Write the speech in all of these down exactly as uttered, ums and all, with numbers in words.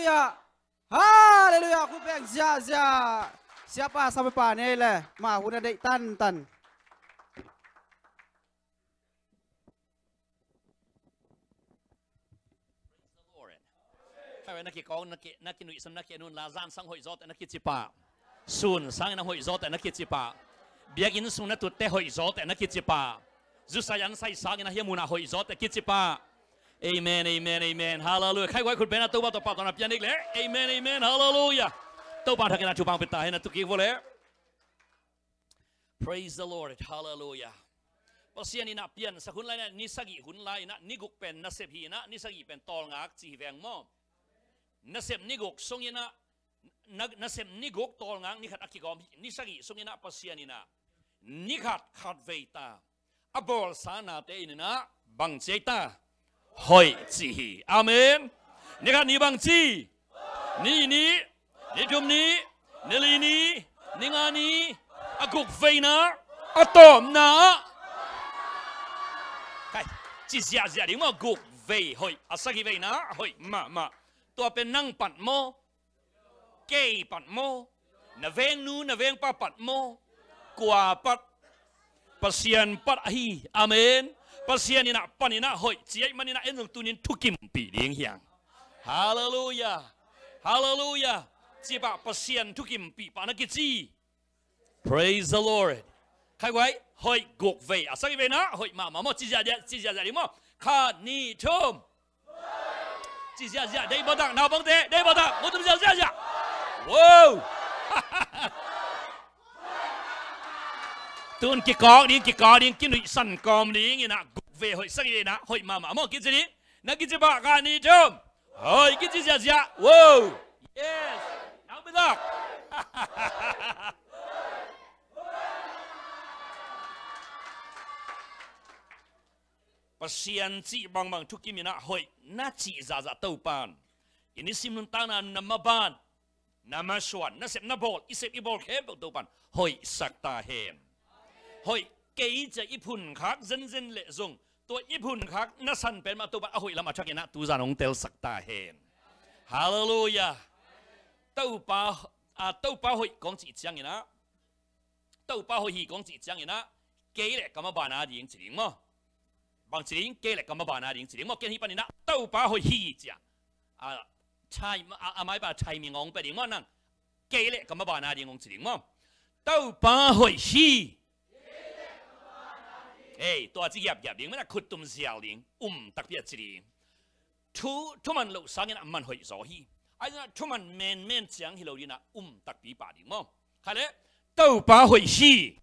Halleluiah. Halleluiah. Khut beng ziahziah. Siapa, sangpa nei le, mah hun a deih tantan. Praise the Lord. Khai na kikawng, na ki, na kinuihsan, na kianun la, zan sang hoih zawte na kici pah. Sun sangin a hoih zawte na kici pah. Biakinn sung na tutte hoih zawte na kici pah. Zusai ansai sangin a hih munah hoih zawte kici pah. Amen, amen, amen. Halleluiah. Khai guai khut beng a Topa tawh pahtawina pian dik le. Amen, amen. Halleluiah. Topa thakin a thupha pia ta hen, a tu kik vua le. Praise the Lord. Halleluiah. Pasian in a piansak hun lai in a, ni sagih hun lai in a, ni guk pen nasep hi in a, ni sagih pen tawlngak ci hi veng maw. Nasep ni guk sung in a, na, nasep ni guk tawlngak ni khat a kigawm hi, ni sagih sung in a Pasian in a, ni khat khat vei ta a bawlsa nate in in a, bang ci ei ta? Hoih ci hi. Amen. Ni khat ni bang ci? Ni ni, ni thum ni, ni li ni, ni nga ni, a guk veina, a tawpna. Kai, ci ziahziah ding maw, guk vei hoih, a sagih veina hoih mahmah. Tua pen nang pat maw? Kei pat maw? Na vengnu, na vengpa pat maw? Kua pat? Pasian pat ahi. Amen. Pasian in a pan in a hoih ci ahih manin a en zong tunin thukimpih ding hi hang. Halleluiah. Halleluiah. Ci pah, Pasian thukimpih pah na kici. Praise the Lord. Khai guai, hoih guk vei, a sagih veina hoih mahmah maw, ci ziahziah, ci ziahziah ding maw. Khat, ni, thum. Ci ziahziah, dei batak, naupangte, dei batak, mutum ziahziah. Wow. Tun kikawk ding, kikawk ding, kinuihsan kawm ding in a, guk vei hoih, sagih veina hoih mahmah maw, kici ding. Na kici pah, khat, ni, thum. Hoih, kici ziahziah. Wow. Yes. Nau bitak. Pasian cih bangbang thukim in a hoih na cih zahzah Topan i nisim nuntakna na maban, na masuan, na sep na bawl, i sep i bawl khempeuh Topan hoihsak ta hen. Hoih kei cia i phunkhak zenzen leh zong, tua i phunkhak na san pen mah Topan a hoih lam a thak in a tuzan hong telsak ta hen. Halleluiah. Topa, a, Topa hoih kong cih ciangin a, Topa hoih hi kong cih ciangin a, kei le ka maban a ding ci ding maw? Bang ci ding, kei le ka maban a ding ci ding maw? Ken hih panin a Topa hoih hi cia, a, thai, a, a maipa thaiming hong pia ding maw nang? Kei le ka maban a ding hong ci ding maw? Topa hoih hi. Ei, tua ci giapgiap ding, mana khuttum zial ding, um takpi a ci ding. Thu, thuman loh sangin a man hoih zaw hi. Ahi zongin a thuman menmen ciang hi lo ding a um takpi pah ding maw? Khat le, Topa hoih hi.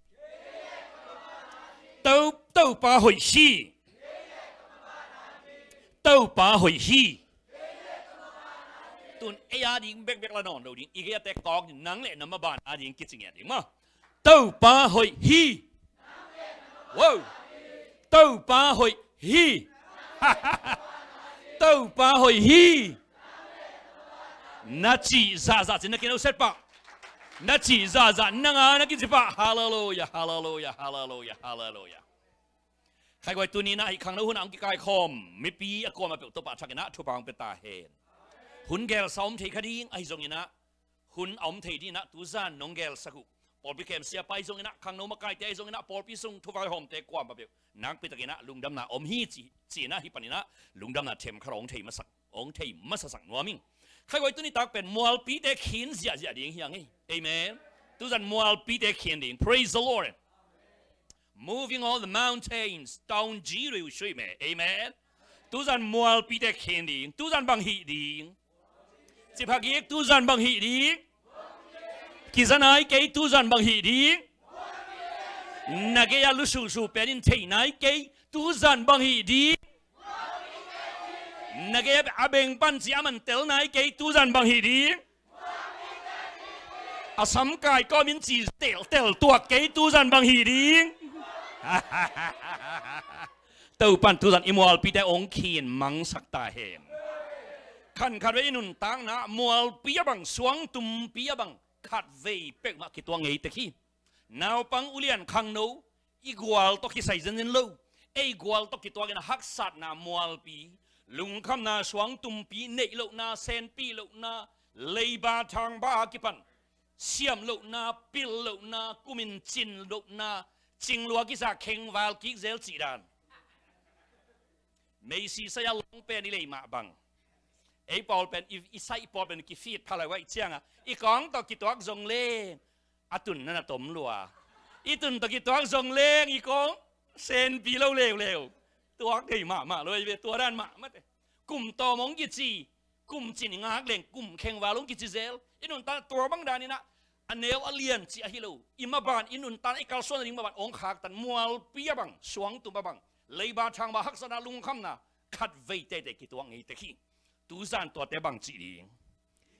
To, Topa hoih hi. Topa hoih hi. Tun ei a ding bekbek la nawn lo ding. I gei a te kawk ding, nang le na maban a ding kici ngiat ding maw? Topa hoih hi. Wow. Topa hoih hi. Topa hoih hi. Na cih zahzah ci na kino set pah. Na cih zahzah nang a na kici pah. Halleluiah, halleluiah, halleluiah, halleluiah. Khai guai tuni na hih khangno hun a hong kikaikhawm mipi a kuamah peuh Topa thak in a thupha hong pia ta hen. Hun gelsa om thei kha ding ahi zongin a, hun a om thei ding in a tuzan nong gelsak uh. Pawlpi khemsiapa ahi zongin a, khangno makaite ahi zongin a, pawlpi sung thuvaihawmte kuamah peuh nakpi takin a lungdamna om hi ci, ci in a hih panin a lungdamna themkhat hong thei masak, hong thei masasak nuam ing. Khai guai tuni tak pen mualpite khin ziahziah ding hi hang ei. Amen. Tuzan mualpite khin ding. Praise the Lord. Moving all the mountains. Taung ji rui shui me. Amen. Tuzan mualpite khin ding. Tuzan bang hih ding? Ci pha kik, tuzan bang hih ding? Kiza nai kei, tuzan bang hih ding? Na gei a lususu pen in thei nai kei, tuzan bang hih ding? Na gei a beng pan ci a man tel nai kei, tuzan bang hih ding? A samkai kawmin ci teltel tuak kei, tuzan bang hih ding? Topan tuzan i mualpite hong khin mangsak ta hen. Khankhat vei i nuntakna mualpi a bang, suangtumpi a bang, khat vei peuhmah kituak ngei tek hi. Naupang, ulian, khangno, i gual tawh kisai zenzen lo. Ei gual tawh kituakin a haksatna mualpi, Lungkhamna, suangtumpi neih lohna, senpih lohna, leiba thangba a kipan siam lohna, pil lohna, kumin cin lohna, cinglua kisa khengval kik zel cih dan. Meisi sai a long pen i lei mah bang. Ei pawl pen, i, i sai pawl pen kifit phalai wai cianga i kawng tawh kituak zong leng a tun na na tom lua. I tun tawh kituak zong leng i kawng senpi lo leuleu. Tuak thei mahmah lo ei ve, tua dan mahmah te. Kum tawm hong kici, kum cin i ngak leng kum khengval hong kici zel. I nuntak tua bang daninah a neu a lian cih ahi lo, i maban i nuntak i kalsuan ding maban hong khaktan, mualpi a bang, suangtum a bang, leiba thangba, haksatna, lungkhamna khatvei teitei kituak ngei tek hi. Tuzan tuate bang cih ding?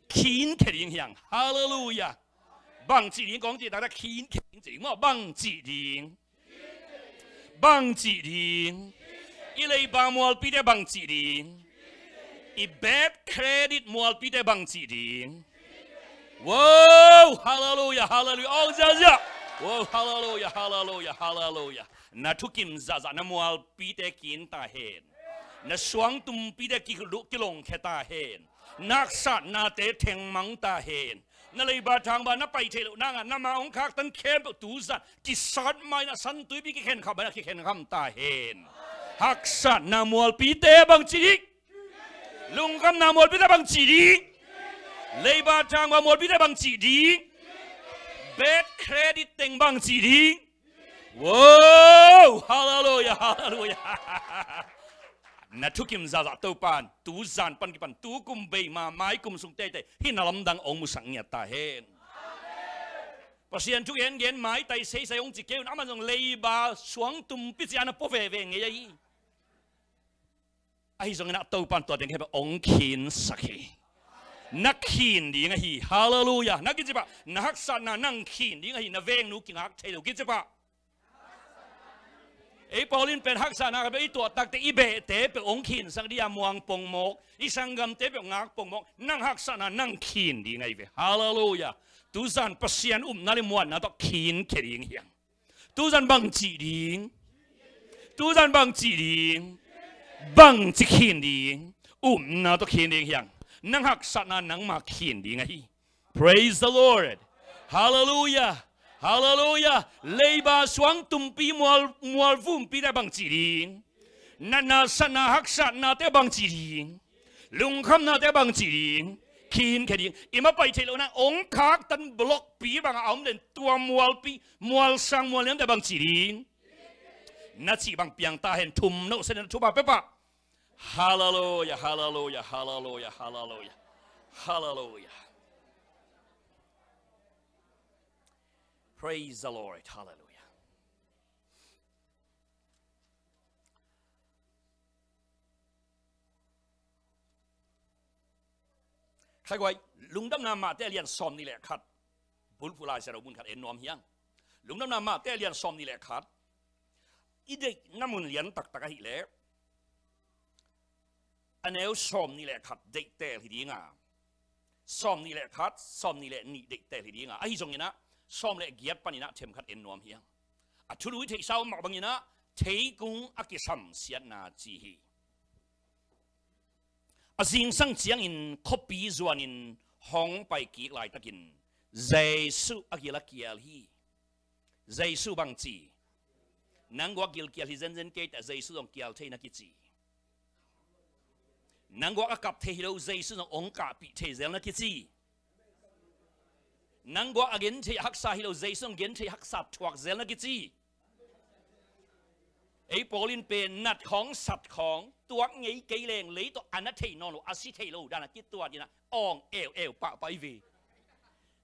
Khin khia ding hiang. Halleluiah. Bang cih ding kong cih taktak khin khia ding cih ding maw? Bang cih ding? Bang cih ding? I leiba mualpite bang cih ding? I bad credit mualpite bang cih ding? Wow, halleluiah, halleluiah. Oh, ziazia. Wow, halleluiah, halleluiah, halleluiah. Na thukim zahzah na mualpite kin ta hen. Na suangtumpite ki-, kilongkhia ta hen. Na haksatnate thengmang ta hen. Na leiba thangba na pai theih loh nangah na ma hong khaktan khempeuh tuzan kisat mai na santuipi kikhenkham mai na kikhenkham ta hen. Haksatna mualpite bang cih ding? Lungkhamna mualpite bang cih ding? Leiba thangba mualpite bang cih ding? Bad credit teng bang cih ding? Wow! Halleluiah, halleluiah. Na thukim zahzah Topan tuzan pan kipan tukum bei ma mai kum sung teitei hih na lamdang hong musak ngiat ta hen. Pasian thu gengen maitai seisai hong ci kei un, amah zong leiba suangtumpi ci-a na pua veve ngei ahi. Ahi zongin ah Topan tua teng khempeuh hong khinsak hi. Na khin ding ahi. Halleluiah. Na kicipah, na haksatna nang khin ding ahi. Na vengnu kingak thei lo kicipah. Ei pawl in pen haksatna khempeuh i tuahtakte i behte peuh hong khinsak ding a, muang pongmawk, i sanggamte peuh ngak pongmawk. Nang haksatna nang khin ding ahi ve. Halleluiah. Tuzan Pasian upna le muanna tawh khin khia ding hiang. Tuzan bang cih ding? Tuzan bang cih ding? Bang ci khin ding? Upna tawh khin ding hiang. Nang haksatna nangma khin ding ahi. Praise the Lord. Halleluiah. Halleluiah. Leiba suangtumpi mual, mualvumpite bang cih ding? Natna satna haksatnate bang cih ding? Lungkhamnate bang cih ding? Khin khia ding. I mapai theih lohna hong khaktan blockpi bangah a om den tua mualpi, mualsang mualliante bang cih ding? Na cih bang piang ta hen, thum noh sen na thupha pepah. Halleluiah, halleluiah, halleluiah, halleluiah. Halleluiah. Praise the Lord. Halleluiah. Khaiguai, Lungdamna Mate a lian sawm nih le khat. Bulphuh Lai Siangtho mun khat en nuam hiang. Lungdamna Mate a lian sawm nih le khat. I deihna mun lian taktak ahih leh a neu sawm nih le khat deihtel hi dinga, sawm nih le khat, sawm nih le nih deihtel hi dinga, ahi zonginah sawm le giat paninah themkhat en nuam hiang. A thulu i theihsa om mah banginah theikung a kisamsiatna ci hi. A zingsang ciangin khuapi zuanin hong pai kik laitakin Jesuh a gil a kial hi. Jesuh bang ci? Nang guak gilkial hi zenzen kei teh Jesuh zong kial thei na kici. Nang guak a kap thei hi lo Jesuh zong hong kahpih thei zel na kici. Nang guak a gen thei haksa hi lo Jesuh zong gen thei haksa thuak zel na kici. Ei pawl in pen nat khawng sat khawng tuak ngei kei leng lei tawh a na thei nawn lo a si thei lo dana kituat inah awng eu eu pahpah i ve.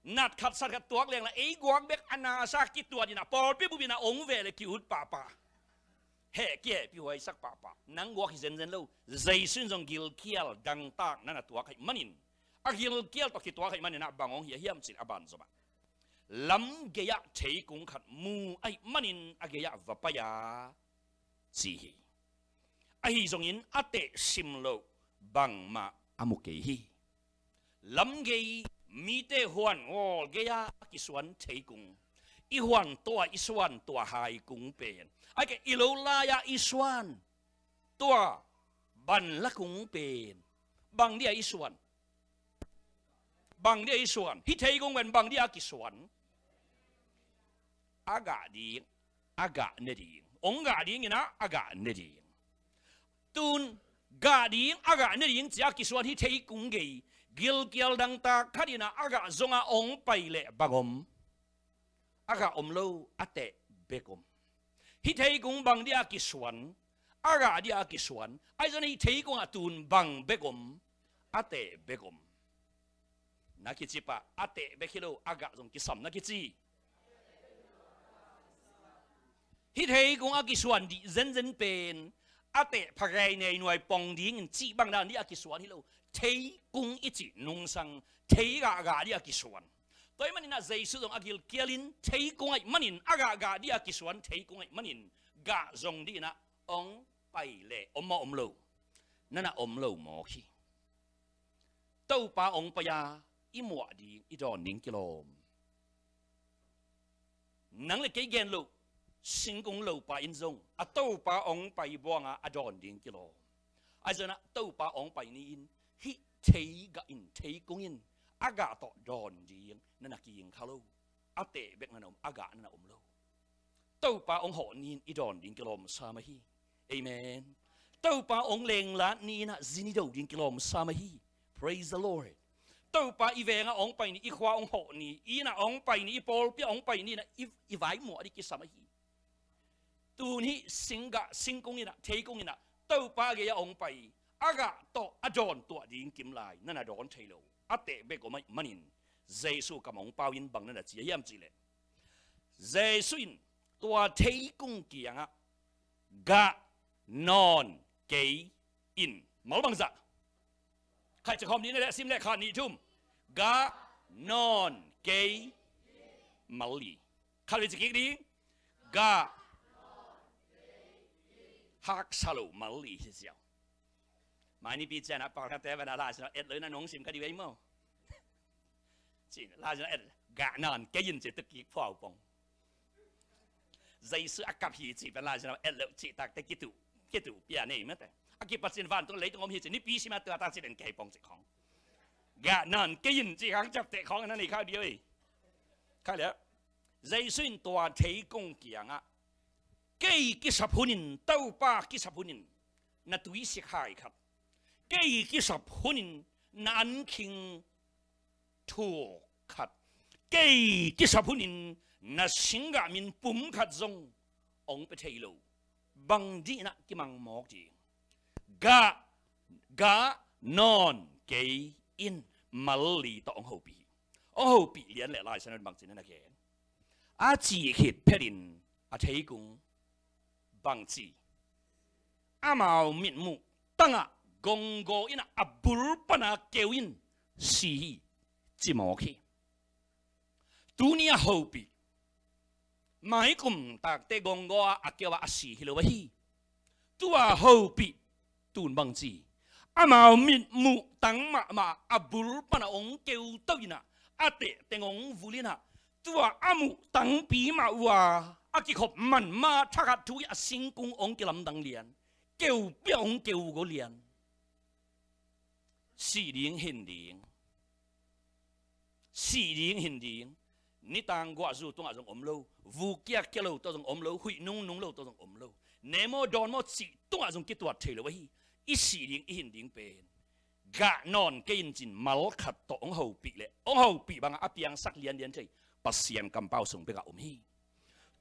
Nat khat sat khat tuak lengla ei guak bek a nasa kituat inah pawlpi bup inah ong ve le ki-ut pahpah. Heh kihehpih huaisak pahpah. Nang guak hi zenzen lo. Jesuh in zong gilkial dangtak na na tuak ahih manin, a gilkial tawh kituak ahih maninah bang hong hi a hiam cin a ban zomah lam gei-ah theikung khat mu ahih manin a gei-ah va pai a ci hi. Ahi zongin a tehsim loh bangmah a mu kei hi. Lam gei mite huan ngawl gei-ah a kisuan theikung, i huan tua i suan tua haikung pen a kei i lo lai-ah i suan tua Ban la kung pen bang dia i suan? Bang dia i suan? Hih theikung pen bang dia a kisuan? A gah ding, a gah ne ding. Ong gah ding inah a gah ne ding. Tun gah ding, a gah ne ding ci a kisuan hih theikung gei, gilkial dangtak khat inah a gah zongah ong pai leh bang om? A gah om lo, a teh bek om. Hih theikung bang dia a kisuan? A gah dia a kisuan. Ahi zongin hih theikungah tun bang bek om? A teh bek om. Na kici pah, a teh bek hi lo, a gah zong kisam na kici. Hih theikung a kisuan dih zenzen pen a teh pha gei nei nuai pong dingin cih bang dan dih a kisuan hi lo. Theikung i cih nungsang thei gahgah dih a kisuan. Tua ahih maninah Jesu zong a gilkialin theikung ahih manin a gahgah dih a kisuan theikung ahih manin gah zong dihinah ong pai leh om maw om lo? Nana om lo mawk hi. Topa ong pai-a i muah ding, i dawn ding kilawm. Nang le kei gen loh singkung lopa in zong a topa ong pai buanga a dawn ding kilawm. Ahi zongin a topa ong pai ni-in hih thei gah in, theikung in a gah tawh dawn ding nana kiging kha lo. A teh bek nana om, a gah nana om lo. Topa ong hawh ni-in i dawn ding kilawm sam ahi. Amen. Topa ong lenglat ni-in ah zin i do ding kilawm sam ahi. Praise the Lord. Topa i vengah ong pai ni, i khua ong hawh ni, i innah ong pai ni, i pawlpi ah ong pai ni-in ah i, i vaimuah ding kisam ahi. Tun hih singgah, singkung innah, theikung innah Topa gei-ah ong pai, a gah tawh a dawn tuah ding kimlai nana dawn thei lo. A teh bek om ahih manin Jesu kam ong pau-in bang nana ci a hiam cihleh, Jesu in tua theikung kiangah gah nawn kei in. Mal bangzah? Khat ci khawm dih na leh, sim leh, khat, nih, thum. Gah nawn kei in. Mal li. Khat vei ci kik ding. Gah. Haksa lo, mal li hi ziau. Mai nipi cianah pau na te vana la sina et lo na nong sim ka di vei maw. Ci la sina et gah nawn kei in ci tu kik phuau pong. Jesu a kap hi ci pen la sina et lo ci tak te kitu, kitu pia nei mate. A kipat sin vantung leitung om hi ci nipi sima tua ta ci den kei pong ci khong. Gah nawn kei in ci khang cap te khong na nei khau diau ei. Kha leh Jesu in tua theikung kiangah kei kisap hunin, Topa kisap hunin na tuisik hai khat, kei kisap hunin na ankhing thuk khat, kei kisap hunin na singgah min pum khat zong ong pe thei lo. Bang dihnah kimang mawk ding? Gah, gah nawn kei in. Mal li tawh ong hopih hi. Ong hopih lian leh Lai Siangtho in bang ci na na gen? A cih khit phetin a theikung bang ci? Amau mitmuh tangah gonggaw innah a bul pana keu in si hi ci mawk hi. Tuni a hopih maikum takte gonggaw a a keu a a si hi lo ahi. Tua hopih tun bang ci? Amau mitmuh tang mahmah a bul pana ong keu to innah a teh teng ong vul innah tua a muh tangpi mah uh a a kikhop manmah thakhat thu ih a singkung ong kilamdang lian, keupi a ong keu go lian. Sih ding hin ding. Sih ding hin ding. Nitang guahzu tungah zong om lo, vuk kiakkia lo tawh zong om lo, huih nungnung lo tawh zong om lo, ne maw dawn maw cih tungah zong kituat thei lo ahi. I sih ding i hin ding pen gah nawn kei in cin mal khat tawh ong hopih leh ong hopih bangah a piangsak lianlian thei Pasian kampau sung bekah om hi.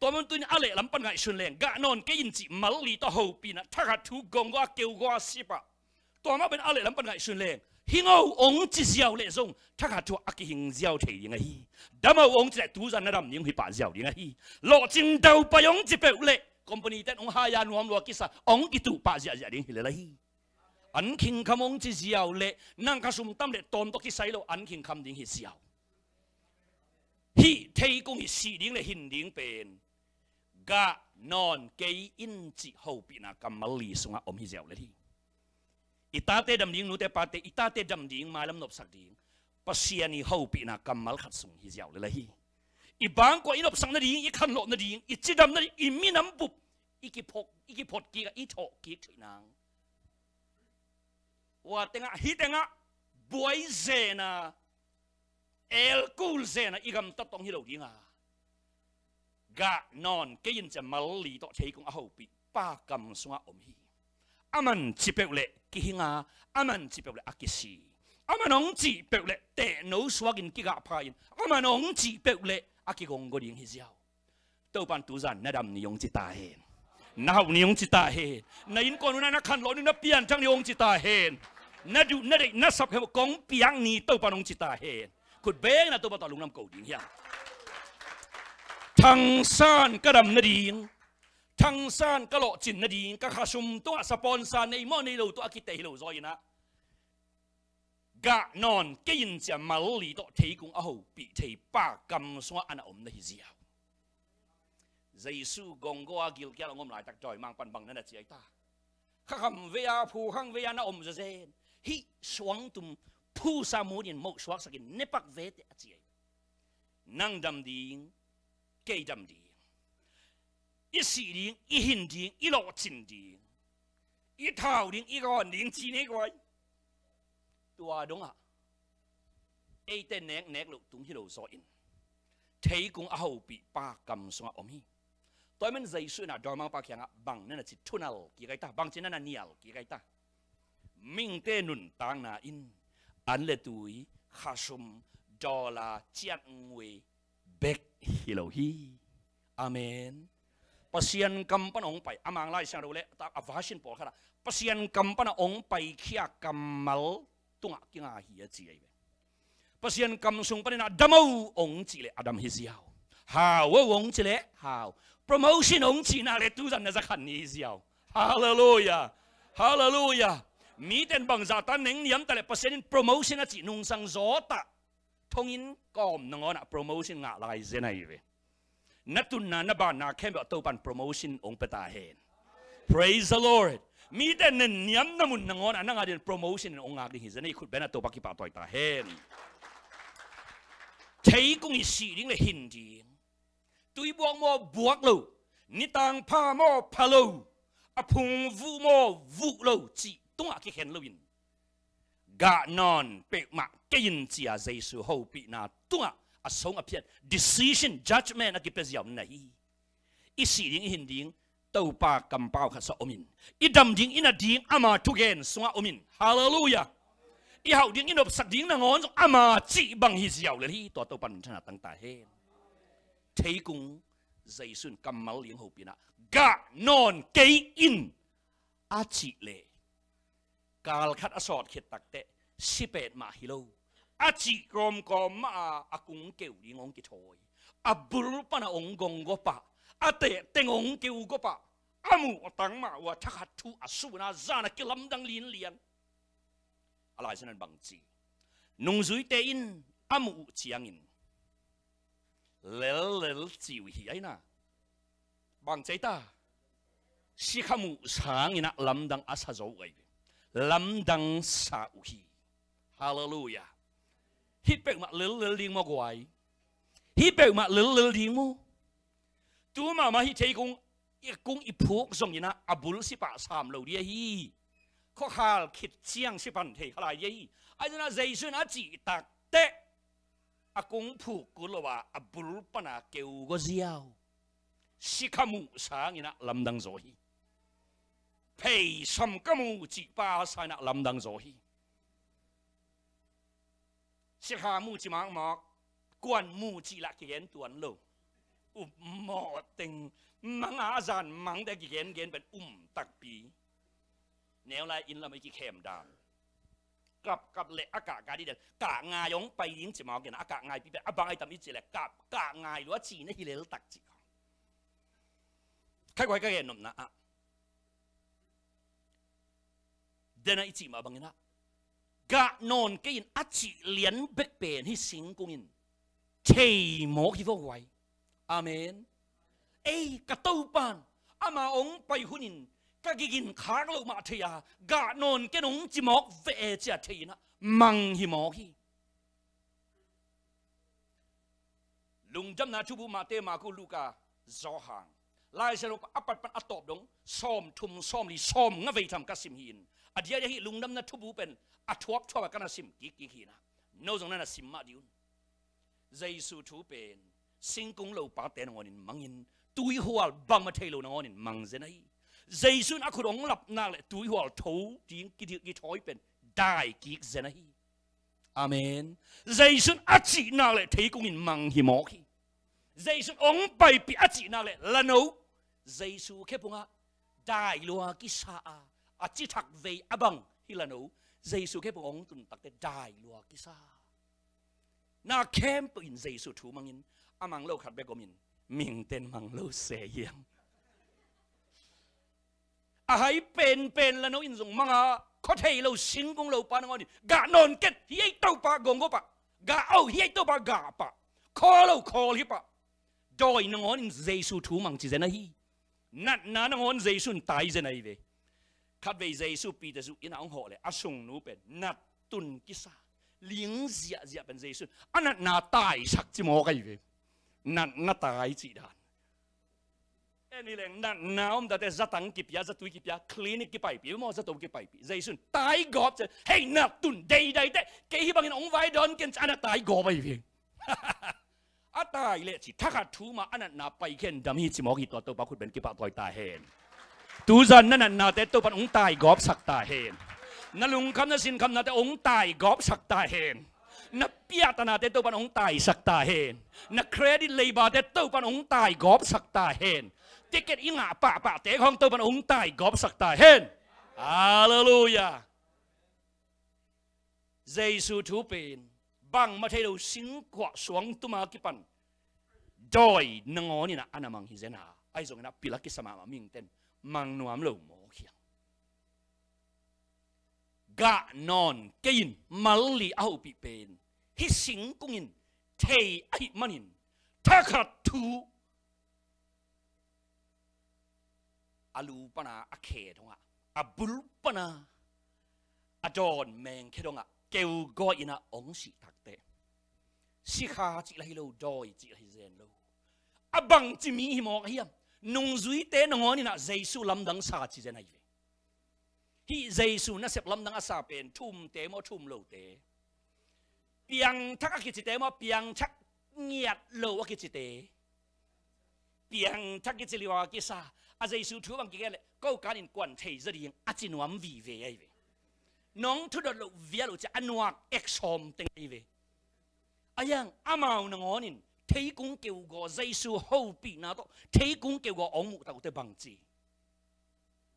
Tua man tuin a lehlam pan ngaihsun leng gah nawn kei in cih mal li tawh hopih innah thakhat thu gonggaw a keu gaw a sipah. Tua mah pen a lehlam pan ngaihsun leng hingo ong ci ziau leh zong thakhat thu a kihing ziau thei ding ahi. Dam o ong ci leh tuzan na dam ding hih pah ziau ding ahi. Lawhcing daupai ong ci peuh leh company ten ong haya nuam lua kisa ong kituh pah ziahziah ding hi lel ahi. An khingkham ong ci ziau leh nang kha sum tam leh tawm tawh kisai lo, an khingkham ding hi ziau. Hih theikung hih sih ding le hin ding pen gah nawn kei in cih hopihna kammal li sungah om hi ziau lel hi. I tate dam ding, nute pate i tate dam ding, mailam nopsak ding Pasian i hopihna kammal khat sung hi ziau lel hi. I bangkua i nopsak nading, i khanlawh nading, i cidam nading, i minam bup i kiphot, i kiphot kik a i thawh kik theih nang. Ua tengah, hih tengah buai zena, elkul zena i gamtat tawh hi lo dinga, gah nawn kei in ci-a mal li tawh theikung a hopih pa kam sungah om hi. Aman cih peuh leh kihinga, aman cih peuh leh a kisi. Aman hong cih peuh leh tehno suakin kigah pha-in, aman hong cih peuh leh a kigonggo ding hi ziau. Topan tuzan na dam ni hong ci ta hen. Na hauh ni hong ci ta hen. Na innkuan uh na khanlawh ni, na pianthak ni hong ci ta hen. Na duh na deih na sap khem kong piak ni Topan hong ci ta hen. Khut bengna Topa tawh lungdam ko ding hiam? Thangsan ka dam nading, thangsan ka lawhcin nading, ka khasum tungah sponsor nei maw nei lo tawh a kiteh hi lo zaw inah, gah nawn kei in ci-a mal li tawh theikung a hopih thei pa kam sungah a na om na hi ziau. Jesu gonggo a gilkial a hong om laitak dawimang pan bang na na ci ai ta? Khakham vei-a, phukhang vei-a na om zezen. Hih suangtum phusa munin moh suaksakin nepak vete a ci ai. Nang dam ding, kei dam ding. I sih ding, i hin ding, i lawhcin ding, i thau ding, i gawn ding ci nei guai. Tua dongah eite neknek loh tung hi lo zaw in, theikung a hopih pa kam sungah om hi. Tua ahih man Jesu inah dawimangpa kiangah bang na na ci, thunal kik ai ta, bangci na na nial kik ai ta? Mihingte nuntakna in an le tui, khasum, dollar, ciat ngui bek hi lo hi. Amen. Pasian kam pana hong pai, a Mang Lai Siangtho le a version pawlkhatah Pasian kam pana hong paikhia kammal tungah kinga hi a ci ahi ve. Pasian kam sung paninah dam o hong cih leh a dam hi ziau. Hau o hong cih leh hau. Promotion hong cihna le tuzan na zakhan ni hi ziau. Halleluia. Halleluia. Miten bangzah tan neng niamta le Pasian in promotion a cih nungsang zawtah thonginn kawm nangawnah promotion ngah lai zen ahi ve. Na tunna na banna khempeuh ah Topan promotion hong pia ta hen. Praise the Lord. Mite nenniamna mun nangawnah nang adingin promotion in hong ngak ding hi zen ahi. Khut bengna Topa kipahtawi ta hen. Theikung i sih ding le hin ding, tuibuak maw buak lo, nitang pha maw pha lo, a phungvuh maw vuh lo cih tungah kikhen loin, gah nawn peuhmah kei in ci-a Jesu hopihna tungah a song a phiat decision, judgment a kipia ziau na hi. I sih ding, i hin ding Topa kampau khat sungah omin, i dam ding, i nat ding ama thugen sungah omin. Halleluia. I hauh ding, i nopsak ding nangawn zong ama cih bang hi ziau lel hi. Tua Topa minthanna tang ta hen. Theikung Jesu in kammal liang hopih inah gah nawn kei in a cih leh, kal khat a sawt khit takteh si petmah hi lo, a cih kawmkawm mah a, a kung keu ding hong kithawi, a bul pana hong gong gawpah, a tehteng hong keu gawpah, a muh tang mah uh a thakhat thu a sun a zan a kilamdang linlian. A Lai Siangtho in bang ci? Nungzuite in a muh uh ciangin lellel ci uh hi aina. Bang ci ai ta? Sikha muh sanginah lamdang a sa zo uh ahi ve. Lamdang sa uh hi. Halleluia. Hih peuhmah lellel ding maw guai? Hih peuhmah lellel ding maw? Tu mahmah hih theikung i kung i phuk zonginah a bul si pah sam lo ding ahi. Khuakhal khit ciang si pan thei kha lai ding ahi. Ahi zongin ah Jesu in a cih takteh a kung phuk kul lo a, a bul pana keu gawziau. Sikha muh sanginah lamdang zaw hi. Phei sam ka mu cih pa sanginah lamdang zaw hi. Sikha mu ci makmak, kuan mu cih lah kigen tuan lo. Upmawh teng, mang a zan mangte kigengen pen um takpi. Neu lai inn lam i kikhem dan. Kapkap le a kahkah dih den. Kah ngai hong pai ding ci mawk in a kah ngaipi pen a bang ai tam i ci le kah, kah ngai lua ci na hi lel tak ci. Khai guai ka gen nopna ah, dena i cih mah banginah gah nawn kei in a cih lian bek pen hih singkung in thei mawk hi vaw guai. Amen. Ei, ka Topan ama hong pai hunin ka gigin khak loh mah thei a, gah nawn kei in hong ci mawk ve e ci-a thei inah mang hi mawk hi. Lungdamna thubu Mate, Maku, Luka, Johan, Lai Siangtho a pat pan a tawp dong sawm thum, sawm li, sawm nga vei tham ka sim hi in, a diakdiak hih lungdamna thubu pen a thuapthuap a ka na sim kikkik hi in ah, no zong na na sim mah dih un. Jesu thu pen singkung lopate nangawnin mangin, tuihual bangmah thei lo nangawnin mang zen ahi. Jesu in a khut hong lap nak leh tuihual tho ding kidil kithawi pen dai kik zen ahi. Amen. Jesu in a cih nak leh theikung in mang hi mawk hi. Jesu in hong paipih a cih nak leh lano, Jesu khephungah dai lua kisa a, a cithak vei a bang hi lano, Jesu khephung hong tun takte dai lua kisa. Na khempeuh in Jesu thu mangin, a mang lo khat bek om in, mihingte'n mang lo se hiang. A hai penpen lano in zong manga, khua thei lo singkung lopa nangawnin gah nawn ken, hi ei Topa, gawng go pah. Gah o, hi ei Topa, gah pah. Khawl o, khawl hi pah. Dawi nangawnin Jesu thu mang ci zen ahi. Natna nangawn Jesu in tai zen ahi ve. Khatvei Jesu Peter zu inn ah hong hawh leh a sungnu pen nat tun kisa, ling ziahziah pen Jesu in a natna taisak ci mawk ahi ve. Natna tai cih dan. En hi leng natna om tate zatang kipia, zatui kipia, clinic kipaipih maw, zato kipaipih. Jesu in tai gawp ci, hei, nat tun deidai teh, kei hih bangin hong vai dawn ken ci a na tai gawp ahi ve. A tai leh ci, thakhat thu mah a natna paikhia in dam hi ci mawk hi. Tua Topa khut beng kipahtawi ta hen. Tuzan na natnate Topa'n hong tai gawpsak ta hen. Na lungkham na sinkhamnate hong tai gawpsak ta hen. Na piahtanate Topa'n hong taisak ta hen. Na credit leibate Topa'n hong tai gawpsak ta hen. Ticket i ngah pahpahte khawng Topa'n hong tai gawpsak ta hen. Halleluiah. Jesu thu pen bangmah thei lo singkuah suangtum a kipan dawi nangawnin ah a na mang hi zen a, ahi zongin ah pil a kisa mahmah mihingte'n mang nuam lo mawk hiang. Gah nawn kei in, mal li a hopih pen hih singkung in thei ahih manin, thakhat thu a lu pana a khe dongah, a bul pana a dawn mengkhe dongah keugaw in ah hong sih takteh, sikha cih lah hi lo, dawi cih lah hi zen lo. A bangci mi hi mawk a hiam? Nungzuite nangawnin ah Jesu lamdang sa ci zen ahi ve. Hih Jesu nasep lamdang a sa pen thumte maw, thum lote? Piangthak a kicite maw, piangthak ngiat lo a kicite? Piangthak kici liua kisa. A Jesu thu bang kigen leh, ko kan innkuan thei zaw ding a ci nuam vive ahi ve. Nong thudot loh vial uh ci a nuak ek sawm teng ahi ve. A hiang amau nangawnin theikung keugaw, Jesu hopihna tawh theikung keugaw hong muh tak uh teh bangci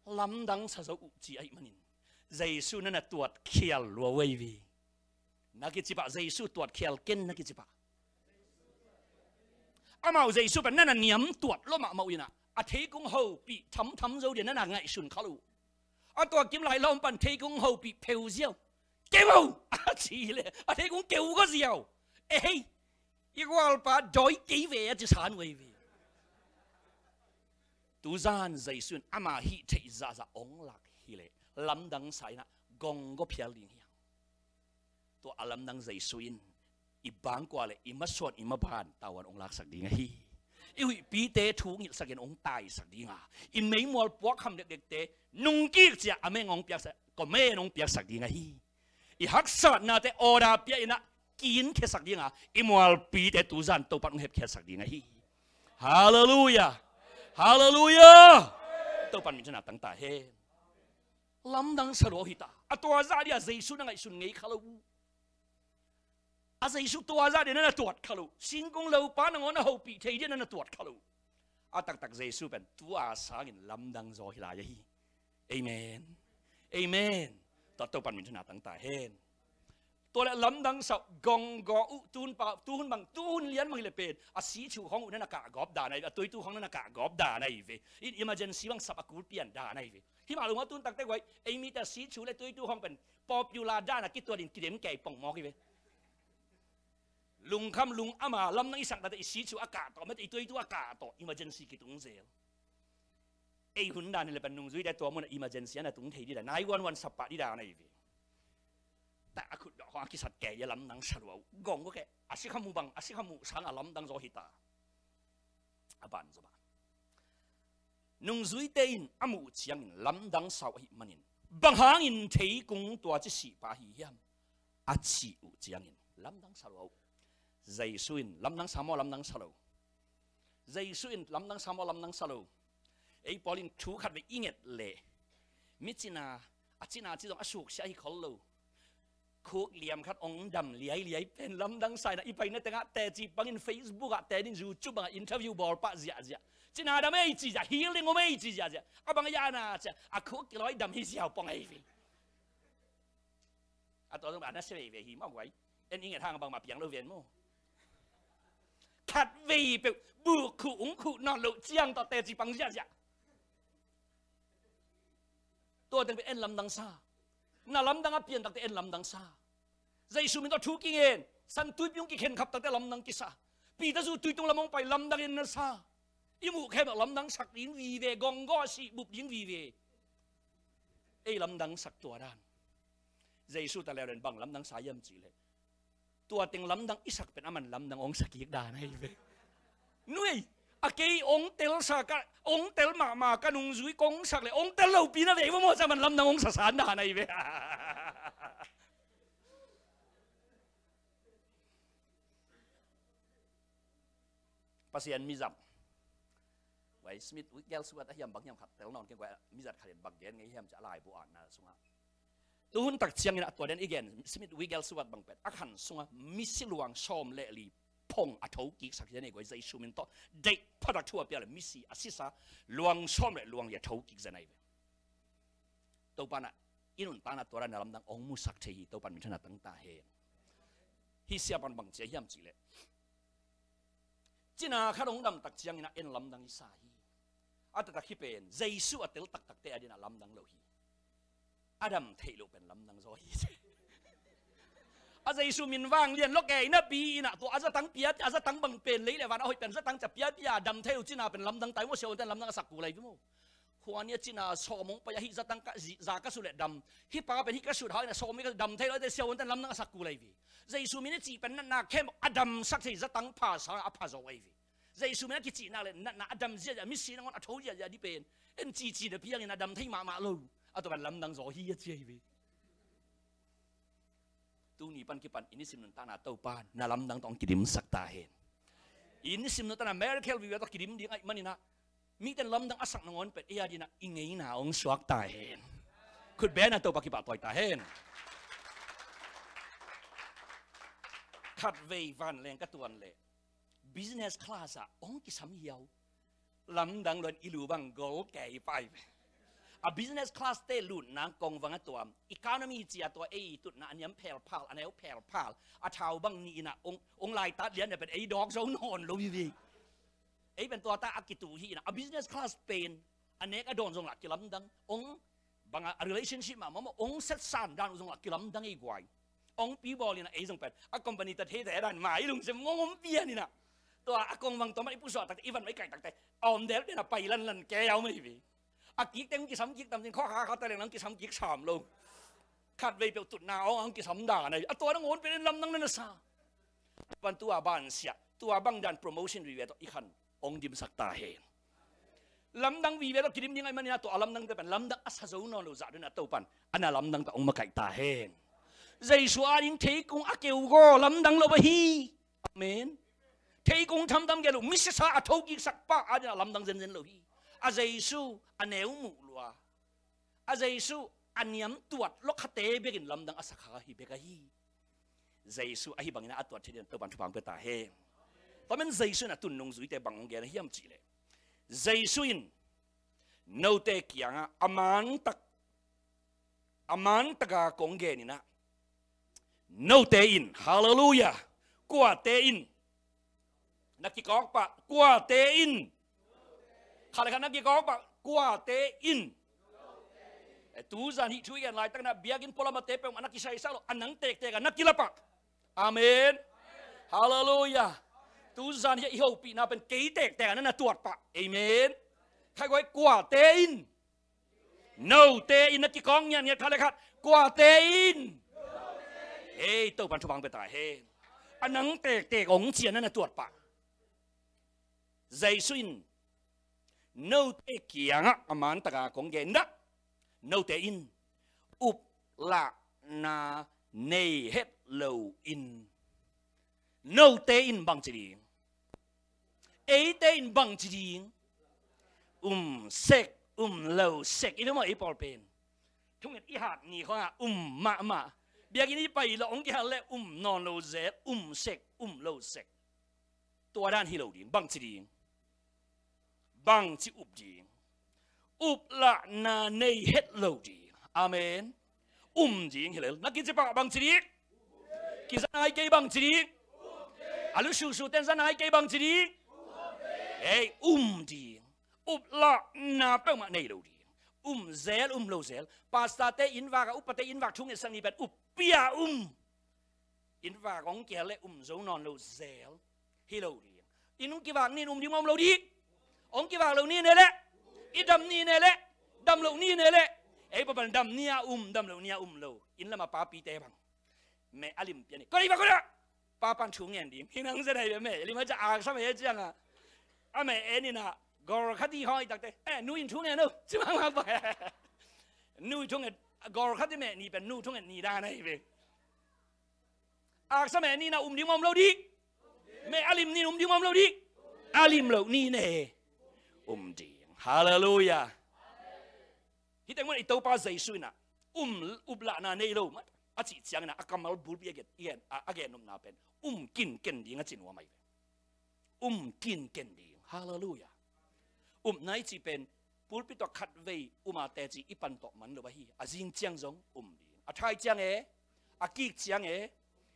lamdang sa zo uh ci ahih manin, Jesu na na tuatkhial lua uh ahi ve. Na kici pah, Jesu tuatkhial ken, na kici pah. Amau Jesu pen na na niam tuat lua mahmah uh in ah, a theikung hopih thamtham zo ding na na ngaihsun kha lo uh. A tua kim lai lawm pan theikung hopih pheu ziau. Keu o! A ci leh a theikung keugaw ziau. Ei, i gualpa dawi kei ve a ci san uh ahi ve. Tuzan Jesu in ama hih theih zahzah hong lak hi leh lamdang sa in ah gawnggaw phial ding hiang. Tua a lamdang Jesu in i bangkua leh i masuan i maban tavuan hong laksak ding ahi. I huihpite thu ngilhsakin hong taisak ding a, i meimual puakkham dekdekte nungkik ciah a meng hong piaksak, comment hong piaksak ding ahi. I haksatnate order pia in ah kinkhiasak ding a, i mualpite tuzan Topa'n hong hepkhiatsak ding ahi. Halleluiah. Halleluiah. Topa'n minthanna tang ta hen. Lamdang sa lua hi ta. A tua zah ding a Jesu na ngaihsun ngei kha lo uh. A Jesu tua zah ding na na tuat kha lo uh. Singkung lopa nangawn a hopih thei ding na na tuat kha lo uh. A taktak Jesu pen tua sangin lamdang zaw hi lai ahi. Amen. Amen. Tua Topa'n minthanna tang ta hen. Tua leh lamdang sa uh, gawnggaw uh, tuhun pa, tuhun bang, tuhun lian bang hi leh pen a sichu khawng uh na na kahgawp dan ahi ve, a tuitu khawng na na kahgawp dan ahi ve. In emergency bang sap a kul pian dan ahi ve. Himah lo mah, tuhun takte guai, ei mite a sichu leh tuitu khawng pen popular dan a kituat in kidem kei pong mawk hi ve. Lungkham lungdam a lamdang i sak takte i sichu a kah tawh, mate, i tuitu a kah tawh, emergency kitung zel. Ei hun dan hi leh pen nungzuite tua mun ah emergency a na tung thei ding dan, nine one one sap pah ding dan ahi ve. Tua a khut dawh khawng a kisat kei a lamdang sa lua uh. Gawnggaw kei, a sikha mu bang, a sikha mu sang a lamdang zaw hi ta. A ban zaw mah. Nungzuite in a muh ciangin lamdang sa uh ahih manin, bang hangin theikung tua ci sihpah ahi hiam? A cih uh ciangin lamdang sa lo uh. Jesu in lamdang sa maw, lamdang sa lo? Jesu in lamdang sa maw, lamdang sa lo? Ei pawl in thu khat vei i nget leh, mi cina, a cina ci zong a suksiah hi khol lo. Khuk liam khat ong dam liailiai pen lamdang sa in ah, i paina tengah teci pangin Facebook ah, te din YouTube ah interview bawl pah ziahziah. Cina dam ei ci ziah, healing om ei ci ziahziah. A bang a ya na cia, a khuk kilawh dam hi ziau pong ei ve. A tua zong a na sia veivei hi mah guai. En i nget hang bangmah piang lo ven maw. Khat vei peuh buk khuh ung khuh nawn loh ciang tawh teci pang ziahziah. Tua teng peuh en lamdang sa. Na lamdang a pian takte en lamdang sa. Jesu min tawh thu kingen, San Tuipi hong kikhen khap takte lamdang kisa. Peter zu tui tung lam hong pai, lamdang en na sa. I muh khempeuh lamdang sak ding vive, gonggaw a sih bup ding vive. Ei lamdang sak tua dan. Jesu ta leuleu in bang lamdang sa hiam cih leh, tua teng lamdang i sak pen aman lamdang ong sa kik dan ahi ve. Nuai, a kei ong tel sa ka, ong tel mahmah ka nungzui kong sak leh ong tel lopi na vei va maw, ca man lamdang ong sa san dan ahi ve. Pasian mizat. Wai Smith Wigglesworth a hiam bang hiam khat tel nawn keng guai, mizat khat in bang gen ngei hiam cia laibu atna sungah. Tuhun tak ciangin a tua den i gen Smith Wigglesworth bang pen a khan sungah misi luang sawm le li phong a tho kik sak zen ei guai, Jesu min tawh deih phatak thu a pia le misi a sisa luang sawm le luang li a tho kik zen ei ve. Topa na i nuntakna tua dan na lamdang ong musak thei hi, Topa min thana tang ta hen. Hi sia pan bang cia hiam cih leh, cina khat ong dam tak ciangin a en lamdang i sa hi. A taktak hi pen Jesu a tel taktakte a din a lamdang lo hi. A dam theih loh pen lamdang zaw hi. A Jesu min vang lian lo kei napi in a tua a zatang pia, a zatang bang pen lei le van a hoih pen zatang ca pia pia dam theih lo cina pen lamdang tai maw, siavuanten lamdang a sak kul lai vi maw. Khua nia cina sawm hong pai a hih zatang ka zi-, za ka sut leh dam. Hih pa pen hih ka sut hau in a sawm hih ka dam thei lo te siavuanten lamdang a sak kul lai vi. Jesu min i cih pen natna khempeuh a damsak thei zatang pha sang a pha zaw lai vi. Jesu min a kicihnak le natna a dam ziahziah, misi nangawn a tho ziahziah dih pen en cici na piangin a dam thei mahmah lo. A tua pen lamdang zaw hi a ci ahi ve. Tuni pan kipan i nisim nuntakna Topa na lamdang tawh ong kidimsak ta hen. I nisim nuntakna miracle vive tawh kidim ding ahih manin ah, miten lamdang a sak nangawn pen ei a din ah i ngeina ong suak ta hen. Khut beng a Topa kipahtawi ta hen. Khatvei vanleng ka tuan leh business class ah ong kisam hiau. Lamdang luan i lu bang gol kei pai. A business class te lutna kongvang a tuam. Economy cia tua ei tutna a niam phelphal, a neu phelphal. A thau bang ni in ah ong, ong laitat lian pen ei dawk zo nawn lo hi vi. Ei pen tua ta a kitu hi in ah. A business class pen a nek a dawn zong lah kilamdang. Ong bang a relationship mahmah maw, ong setsan dan uh zong lah kilamdang ei guai. Ong pi bawl in ah ei zong pen a company ta thei te dan mai lungsim ngong om pian in ah. Tua a kongvang tua man i pusuah takte, i van mai kai takte, a om del pian a pai lanlan kei au mai ve. A kik teng kisam kik tam cin, khua kha kha ta leng nang kisam kik sam lo. Khatvei peuh tutna ong ang kisam dan ai. A tua nangawn pen lamdang na na sa. Pan tua ban siah, tua bang dan promotion vive tawh i khan ong dimsak ta hen. Lamdang vive tawh kidim ding ahih manin ah tua a lamdang te pen lamdang a sa zo nawn lo zah dun a Topan a na lamdang tawh ong makaih ta hen. Jesu a ding theikung a keu gaw lamdang lo ahi. Amen. Theikung thamtam gel uh, misisa a thokiksak pa a din a lamdang zenzen lo hi. A Jesu a neu muh lua, a Jesu a niam tuat lo khate bekin lamdang a sa kha hi bek ahi. Jesu ahi bangin a tuat thei din Topan thupha pia ta hen. Tua men Jesu in a tun nungzuite bang hong gen a hiam cih leh, Jesu in note kiangah a mantak, a mantaka kong gen in ah, note in, halleluiah, kuate in na kikawk pah, kuate in, khat le khat na kikawk pah, kuate in. Eh, tuzan hih thu i gen laitak in ah biakinn pualamate peuhmah na kisaisak lo, a nang tektek ah na kila pah. Amen. Halleluiah. Tuzan hih i hopihna pen kei tektek ah na na tuat pah. Amen. Khai guai, kuate in, note in na kikawk ngiatngiat khat le khat, kuate in. Hei, Topan thupha pia ta hen. A nang tektek ong ci a na na tuat pah. Jesu in Note kiangah a man taka kong gen dah. Note in uplahna nei het lo in, note in bang ci ding? Eite in bang ci ding? Um sek, um lo sek. I ve maw, ei pawl pen thunget i hat ni khawngah um mahmah. Biakinn i pai lawh hong kihel leh um nawn lo zel, um sek, um lo sek. Tua dan hi lo ding. Bang ci ding? Bang ci up ding? Uplahna nei het lo ding. Amen. Um ding hi lel. Na kici pah bang ci ding? Kiza nai kei bang ci ding? A lu susu ten za nai kei bang ci ding? Ei, um ding. Uplahna peuhmah nei lo ding. Um zel, um lo zel. Pastor te inn vak a, upa te inn vak thungetsak ni pen up pia um. Inn vak hong kihel leh um zo nawn lo zel. Hi lo ding. Inn hong kivak ni in um ding maw, um lo ding? Hong kivak lo ni in e leh, i dam ni in e leh, dam lo ni in e leh. Ei papan dam ni a um, dam lo ni a um lo. Inn lamah papite bang, meh a lim pia ni. Koi va koi a. Papan thu ngen ding. Hi nang zen ai ve meh lim a ca aksa meh ciangah, a meh en in a, gol khat i hawh takte, eh, nu in thu ngen o, ci mahmah bang. Nu in thu ngen, gol khat i meh ni pen nu thu ngen ni dan ai ve. Aksa meh ni in a um ding maw, um lo ding? Meh a lim ni in um ding maw, um lo ding? A lim lo ni in e, um ding. Halleluiah. Hih teng mun ah i Topa Jesu in a, um, uplahna nei lo mah a cih ciangin a, a kammal bulpi a gen, i gen, a, a gen nopna pen um kinken ding a ci nuam ahi ve. Um kinken ding. Halleluiah. Upna i cih pen pulpit tawh khatvei um a teci i pan tawh man lo ahi. A zing ciang zong um ding. A thai ciang e, a kik ciang e,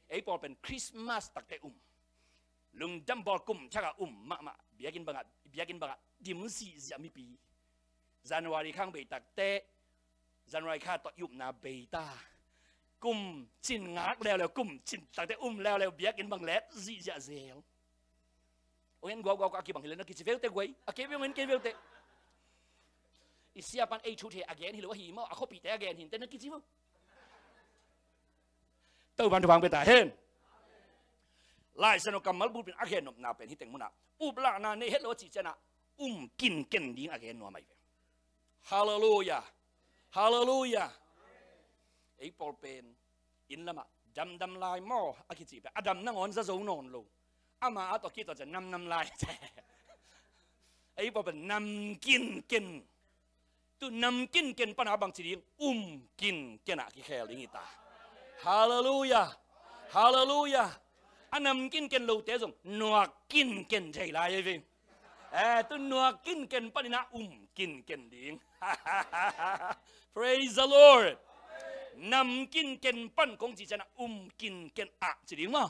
ei pawl pen Christmas takte um. Lungdam bawl kum thak a um mahmah. Biakinn bangah, biakinn bangah dim zihziah mipi. January khang bei takte, January kha tawh i upna bei ta. Kum cin ngak leuleu, kum cin takte um leuleu, biakinn bang let zihziah zel. Ong en guauguau ka a kibang hi le na kici veute guai. A kei veu, ong en kei veute. I sia pan ei thu thei a gen hi lo ahi maw, a khuapihte a gen hi in te na kici veu. Topan thupha pia ta hen. Lai Siangtho kammal bulpi in a gen nopna pen hih teng mun ah uplahna nei het lo a cih ciangin a um kinken ding a gen nuam ahi ve. Halleluiah. Halleluiah. Ei pawl pen inn lamah damdam lai maw a kici pen a dam nangawn za zo nawn lo. Ama a tawh kituah ciah namnam lai. Ei pawl pen nam kinken. Tu nam kinken pan a bang ci ding? Um kinken ah kikhel ding hi ta. Halleluiah. Halleluiah. A nam kinken lote zong nuak kinken thei lai ahi ve. Eh, tu nuak kinken panin a um kinken ding. Praise the Lord. Nam kinken pan kong cih ciangin a um kinken ah ci ding maw?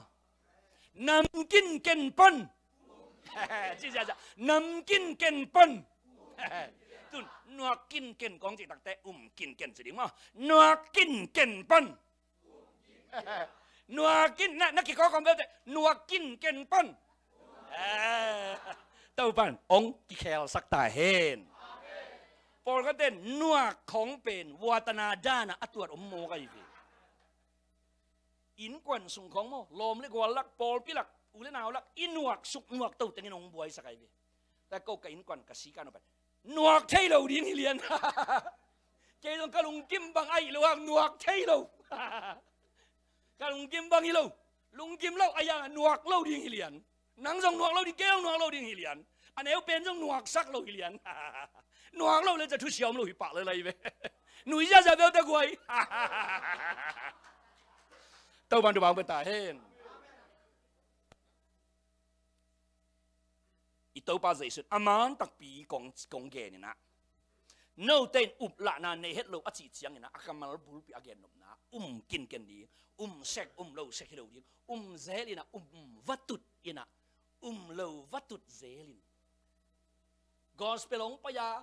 Nam kinken pan. Ci ciangin a nam kinken pan. Tun nuak kinken kong cih takte um kinken ci ding maw? Nuak kinken pan. Nuak kin, na, na kikawk om belte, nuak kinken pan. Eh, Topan ong kikhelsak ta hen. Pawlkhatte nuak khawng pen watana dana a tuat om mawk ahi ve. Innkuan sung khawng maw, lawm le gual lak, pawlpi lak, u le nau lak, i nuak suk nuak to tengin ong buaisak ahi ve. Ta ko ka innkuan ka sika no pen nuak thei lo ding hi lian. Kei zong ka lungkim bang ahi lo hang nuak thei lo. Ka lungkim bang hi lo. Lungkim lo a yang a nuak lo ding hi lian. Nang zong nuak lo ding, kei zong nuak lo ding hi lian. A neu pen zong nuaksak lo hi lian. Nuak lo le ca thusia om lo hi pah le lai ve. Nui ziazia belte guai. Topan thupha pia ta hen. I Topa Jesu in a man takpi kong, kong gen in a, note in uplahna nei het lo a cih ciangin a, a kammal bulpi a gen nopna, um kinken ding, um sek, um lo sek hi lo ding, um zel in a, um va tut in a, um lo va tut zel in. Gospel hong pai a,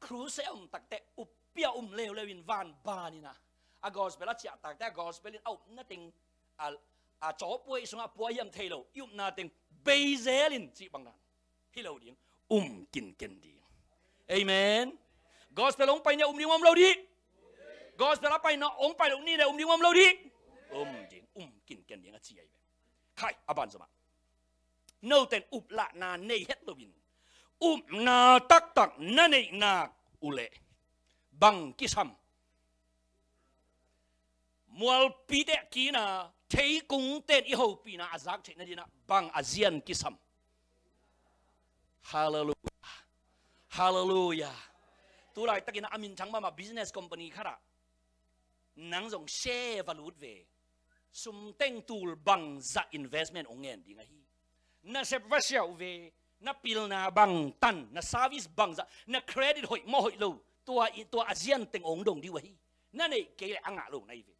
crusade a om takte, uppi a um leuleu in van ban in a, a gospel a ciah takte, a gospel in a upna teng, a, a cawpuai sungah puai hiam thei lo, i upna teng bei zel in cih bang dan. Hi lo ding, um kinken ding. Amen. Gospel hong pai ni a um ding, um lo ding. Gospel a pai ni a hong pai lo ni le um ding, um lo ding. Um ding, um kinken ding a ci ahi ve. Khai, a ban zomah. Note in uplahna nei het loin, Upna taktak na neih nak uh leh bang kisam? Mualpite kina theikungte in i hopihna a zak theih nadingin ah bang a zian kisam? Halleluiah. Halleluiah. Tu laitakin ah a minthang mahmah business company khat ah nang zong share va lut ve. Sum teng tul bangzah investment hong ngen ding ahi. Na sep va siau ve. Na pilna bang tan, na service bangzah, na credit hoih maw hoih lo, tua i, tua a zian teng hong dong ding uh ahi. Na neih kei leh a ngah lo na hi ve.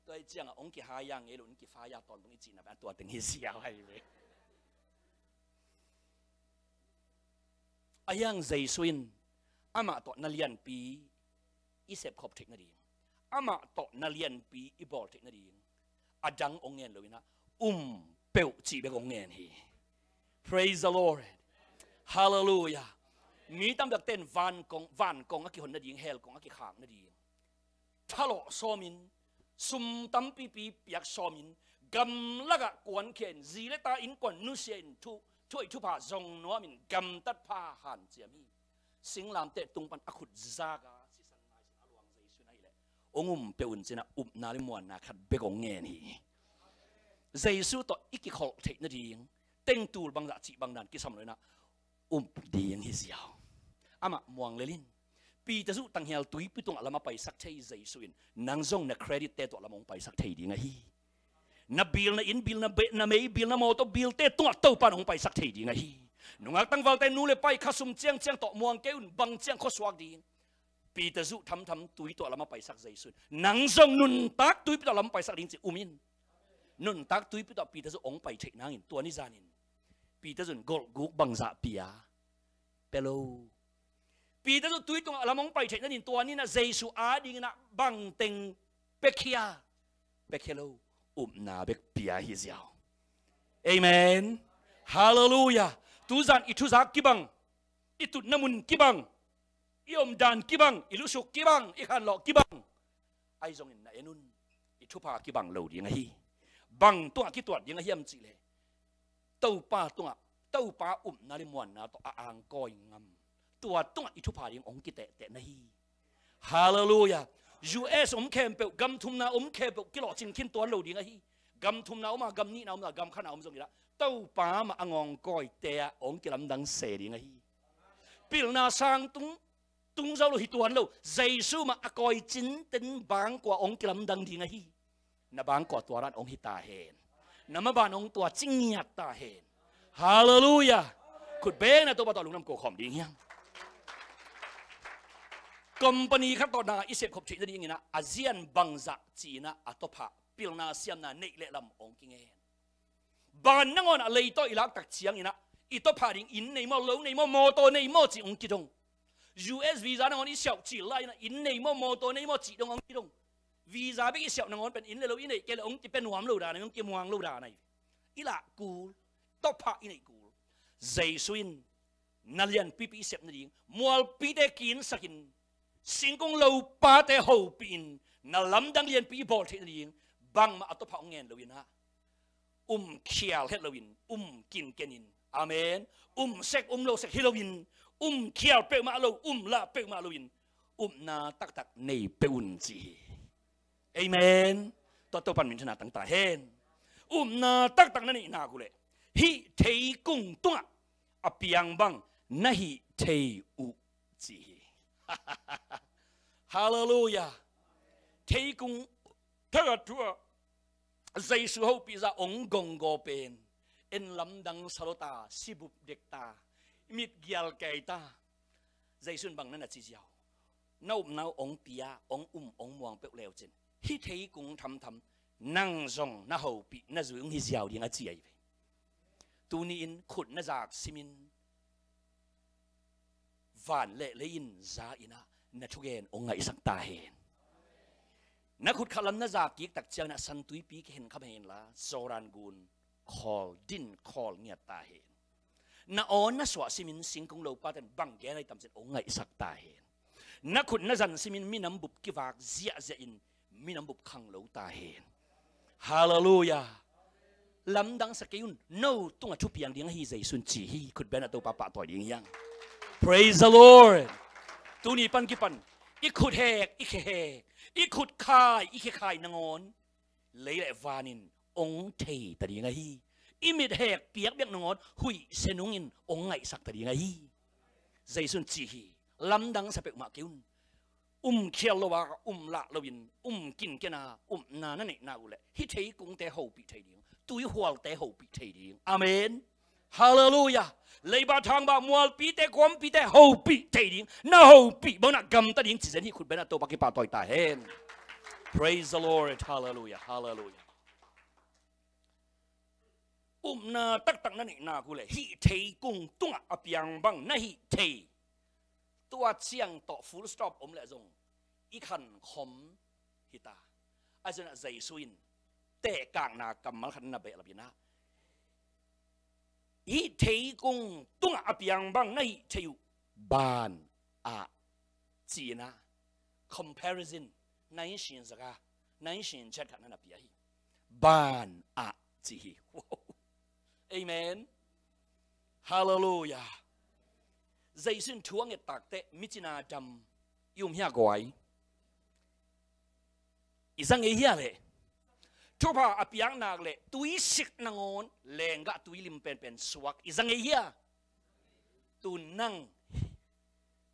Tua hi ciangah hong kihaya ngei lo, hong kifaya tawntung i cihna pen tua teng hi ziau ahi ve. Ahi hang Jesu in amah tawh na lianpi i sepkhop theih nading, amah tawh na lianpi i bawl theih nading a dang hong ngen lo in ah um peuh cih bek hong ngen hi. Praise the Lord. Halleluiah. Mi tampiakte in van kong, van kong a kihon nading, hell kong a kikhak nading thalawh sawmin, sum tampipi piak sawmin, gamlakah kuankhia in, zi le ta innkuan nusia in, thu, thu hoih thupha zong nuamin gamtat pha hanciam hi. Singlamteh tung pan a khut zak a sisan maisan a luang Jesu in ahih leh hong um peuh un ci-in ah upna le muanna khat bek hong ngen hi. Jesu tawh i kikholh theih nading teng tul bangzah cih bangdan kisam lo in ah um ding hi ziau. Amah muang lel in. Peter zuh tanghial tuipi tungah lam a paisak thei Jesu in, nang zong na credit te tungah lam hong paisak thei ding ahi. Na bil, na inn bil, na be-, na mei bil, na mawtaw bil te tungah Topa in hong paisak thei ding ahi. Nungak tangvalte, nu le pa i khasum ciangciang tawh muang kei un, bang ciang khuasuak ding. Peter zuh thamtham tui tungah lam a paisak Jesu in, nang zong nuntak tuipi tungah lam paisak ding ci um in. Nuntak tuipi tungah Peter zuh hong pai theih nangin tua ni zanin Peter zuh in golhguk bangzah pia? Pia lo. Peter zuh tui tungah lam hong pai theih nading tua ni-in ah Jesu adingin ah bangteng piakhia? Piakhia lo. Upna bek pia hi ziau. Amen. Halleluiah. Tuzan i thuzak kibang, i tutna mun kibang, i omdan kibang, i lusuk kibang, i khanlawh kibang. Ahi zongin na en un, i thupha kibang lo ding ahi. Bang tungah kituat ding ahiam cih leh Topa tungah, Topa upna le muanna tawh a angkawi ngam, tua tungah i thupha ding hong kitehteh na hi. Halleluiah. U S om khempeuh, gam thumna om khempeuh kilawhcing khin tuan lo ding ahi. Gam thumna om a, gam nihna om a, gam khatna om zong hi-in ah Topa mah a ngawngkawite ah hong kilamdang se ding ahi. Pilna sang tung, tung zo lo hi tuan lo. Jesu mah a kawi cinten bangkua hong kilamdang ding ahi. Na bangkua tua dan hong hi ta hen. Na maban hong tua ci ngiat ta hen. Halleluiah. Khut beng in ah Topa tawh lungdam ko khawm ding hi hang. Company khat tawh na i sepkhop theih nadingin ah a zian bangzah ci-in ah a tawpah pilna siamna neih le lam hong kingen. Ban nangawn ah lei tawh i lak tak ciangin ah i tawpah ding inn nei maw, lo nei maw, mawtaw nei maw cih hong kidong. U S visa nangawn i siauh cil lai-in ah inn nei maw, mawtaw nei maw cih dong hong kidong. Visa bek i siauh nangawn pen inn le lo i neih kei leh hong kipia nuam lo dan ahi, hong kimuang lo dan ahi. I lah kul, tawpah i neih kul. Jesu in na lianpipi i sep nading, mualpite kinsakin, singkung lopate hopihin, na lamdang lianpi i bawl theih nading bangmah a tawpah hong ngen lo-in ah, um khial het loin, um kinkenin. Amen. Um sek um lo sek hi loin, um khial peuhmah lo, um lah peuhmah loin, upna taktak nei peuh un ci hi. Amen. Tua Topa'n minthanna tang ta hen. Upna taktak na neih nak uh leh hih theikung tungah a piang bang na hih thei uh ci hi. Halleluiah. Theikung thakhat thu-ah Jesu hopih zah hong gonggaw pen en lamdang sa lo ta, sibup dek ta, mitgial kei ta. Jesu in bang na na ci ziau? Na upna uh hong pia, hong um, hong muang peuh leucin hih theikung thamtham nang zong na hopih, na zui hong hi ziau ding a ci ahi ve. Tuni-in khut na zak simin van le lei in za in ah na thugen hong ngaihsak ta hen. Na khut khat lam na zak kik tak ciangin ah San Tuipi kihen kham hen la, Jordan gun khawl din khawl ngiat ta hen. Na aw na suah simin singkung lopate'n bang gen ahi tam cin hong ngaihsak ta hen. Na khut na zan simin minam bup kivak ziahziah in minam bup khang lo ta hen. Halleluiah. lamdang sa kei un, no tungah thu piang ding ahi Jesu in ci hi. Khut beng a Topa pahtawi ding hi hang. Praise the Lord. Tuni pan kipan i khut hek, i khe hek, i khut khai, i khe khai nangawn lei le van in ong thei ta ding ahi. I mit hek piakpiak nangawn huih se nung in ong ngaihsak ta ding ahi. Jesu in ci hi. Lamdang sa peuhmah kei un. Um khial lo a, um lah loin, um kinken a, upna na neihna uh leh hih theikungte hopih thei ding, tuihualte hopih thei ding. Amen. Halleluiah. Leiba thangbah mualpite, kuampite hopih thei ding, na hopih bangin ah gamta ding ci zen hi. Khut beng a Topa kipahtawi ta hen. Praise the Lord. Halleluiah. Halleluiah. Upna taktak na neihna uh leh hih theikung tungah a piang bang na hih thei. Tua ciang tawh full stop om leh zong i khan khom hi ta. Ahi zongin ah Jesu in tehkakna kammal khat na behlap in ah, hih theikung tungah a piang bang na hih thei uh, ban ah, ci-in ah comparison, naisin zaka, naisin chet khat na na pia hi. Ban ah ci hi. Amen. Halleluiah. Jesu in thu a nget takteh mi cina dam i um hia guai? I za ngei hia leh? Thupha a piak nak leh tuisik nangawn lenggah tuilim penpen suak i za ngei hia? Tu nang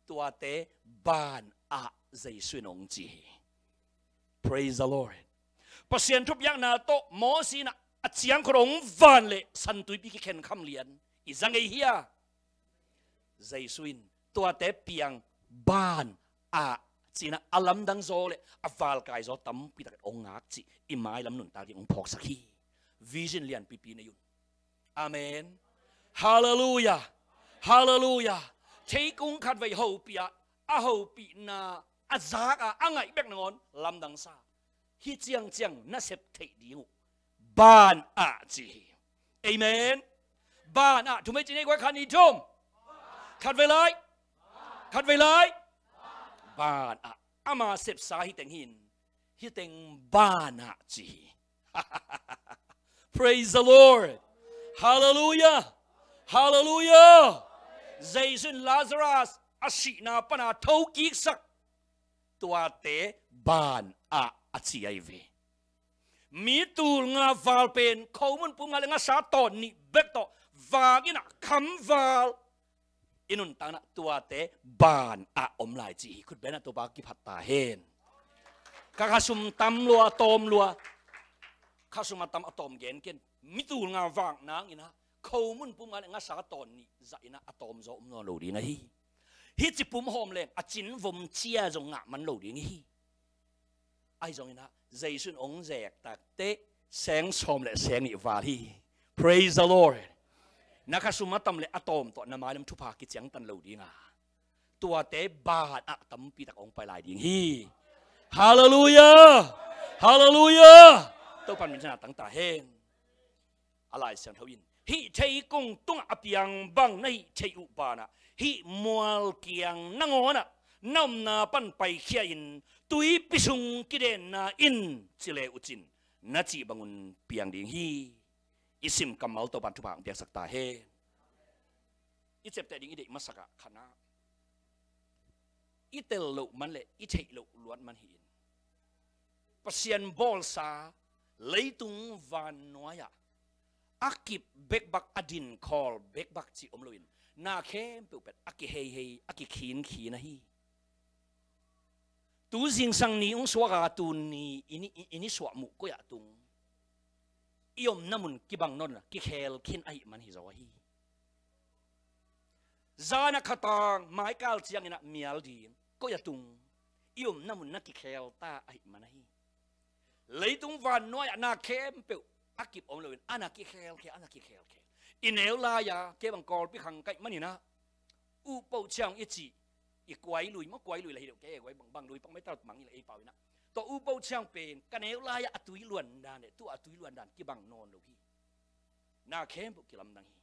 tuate ban ah Jesu in ong ci hi. Praise the Lord. Pasian thupiakna tawh Moses in a ciangkhol ong van leh San Tuipi kikhen kham lian i za ngei hia? Jesu in tuate piang ban ah ci-in ah a lamdang zaw leh a valkai zaw tampi tak ong ngak cih i mailam nuntak ding ong phawksak hi. Vision lianpipi nei un. Amen. Halleluiah. Halleluiah. Theikung khatvei hopih ah, a hopihna a zak a, a ngaih bek nangawn lamdang sa. Hih ciangciang na sep theih ding uh ban ah ci hi. Amen. Ban ah. Thumei ci ni guai, khat ni thum. Khatvei lai. Khatvei lai. Ban ah. Ama sepsa hih teng hi in, hih teng ban ah ci hi. Praise the Lord. Halleluiah. Halleluiah. Jesu in Lazarus a sihna pana thokiksak tuate ban ah a ci ahi ve. Mi tul nga val pen khomun pum nga leh ngasa tawn nih bek tawh vak in ah khamval i nuntakna tuate ban ah om lai ci hi. Khut beng a Topa kiphat ta hen. Ka khasum tam lua, tawm lua. Khasum a tam a tawm gen ken. Mi tul nga vak nang in ah khomun pum nga leh ngasa tawn nih zah in ah a tawm zaw om nawn lo ding ahi. Hih ci pum hawm leng a cin vom cia zong ngah man lo ding hi. Ahi zongin ah Jesu in ong zek takteh seng sawm leh seng nih val hi. Praise the Lord. Na khasum a tam leh a tawm tawh na mailam thupha kiciangtan lo ding a, tuate ban ah tampi tak ong pai lai ding hi. Halleluiah. Halleluiah. Topan min thang ta hen. A Lai Siangtho in, hih theikung tungah a piang bang na hih theih uh banah hih mual kiang nangawn ah na omna pan paikhia in tuipi sung kidenna in ci le uh cin na cih bangun piang ding hi. I sim kammal Topan thupha hong piaksak ta hen. I ciapteh ding i deih masak ah khatna, i tel loh man leh i theih loh luat man hi in, Pasian bawlsa leitung vannuai ah a kip bekbak, a dinkhawl bekbak cih om loin, na khempeuh pen a kiheihei, a kikhinkhin ahi. Tu zingsang ni hong suak a, tuni i ni, i, i ni suah muh koi ah tung? I omna mun kibang nawn lo, kikhel khin ahih man hi zaw ahi. Zan a khatang, maikal ciangin ah mial ding, koi ah tung? I omna mun na kikhel ta ahih man ahi. Leitung vannuai ah na khempeuh a kip om loin, a na kikhelkhel, a na kikhelkhel. I neu lai-a, kei bang Kawlpi khang ka hih manin ah, Upo Chiang i cih, i Kuai lui maw, Kuai lui lah hi deuh, kei Kuai bang, bang lui pak mai tal mang hi leh ei pau in ah. Tua Upo Chiang pen ka neu lai-a a tui luan dan leh tu a tui luan dan kibang nawn lo hi. Na khempeuh kilamdang hi.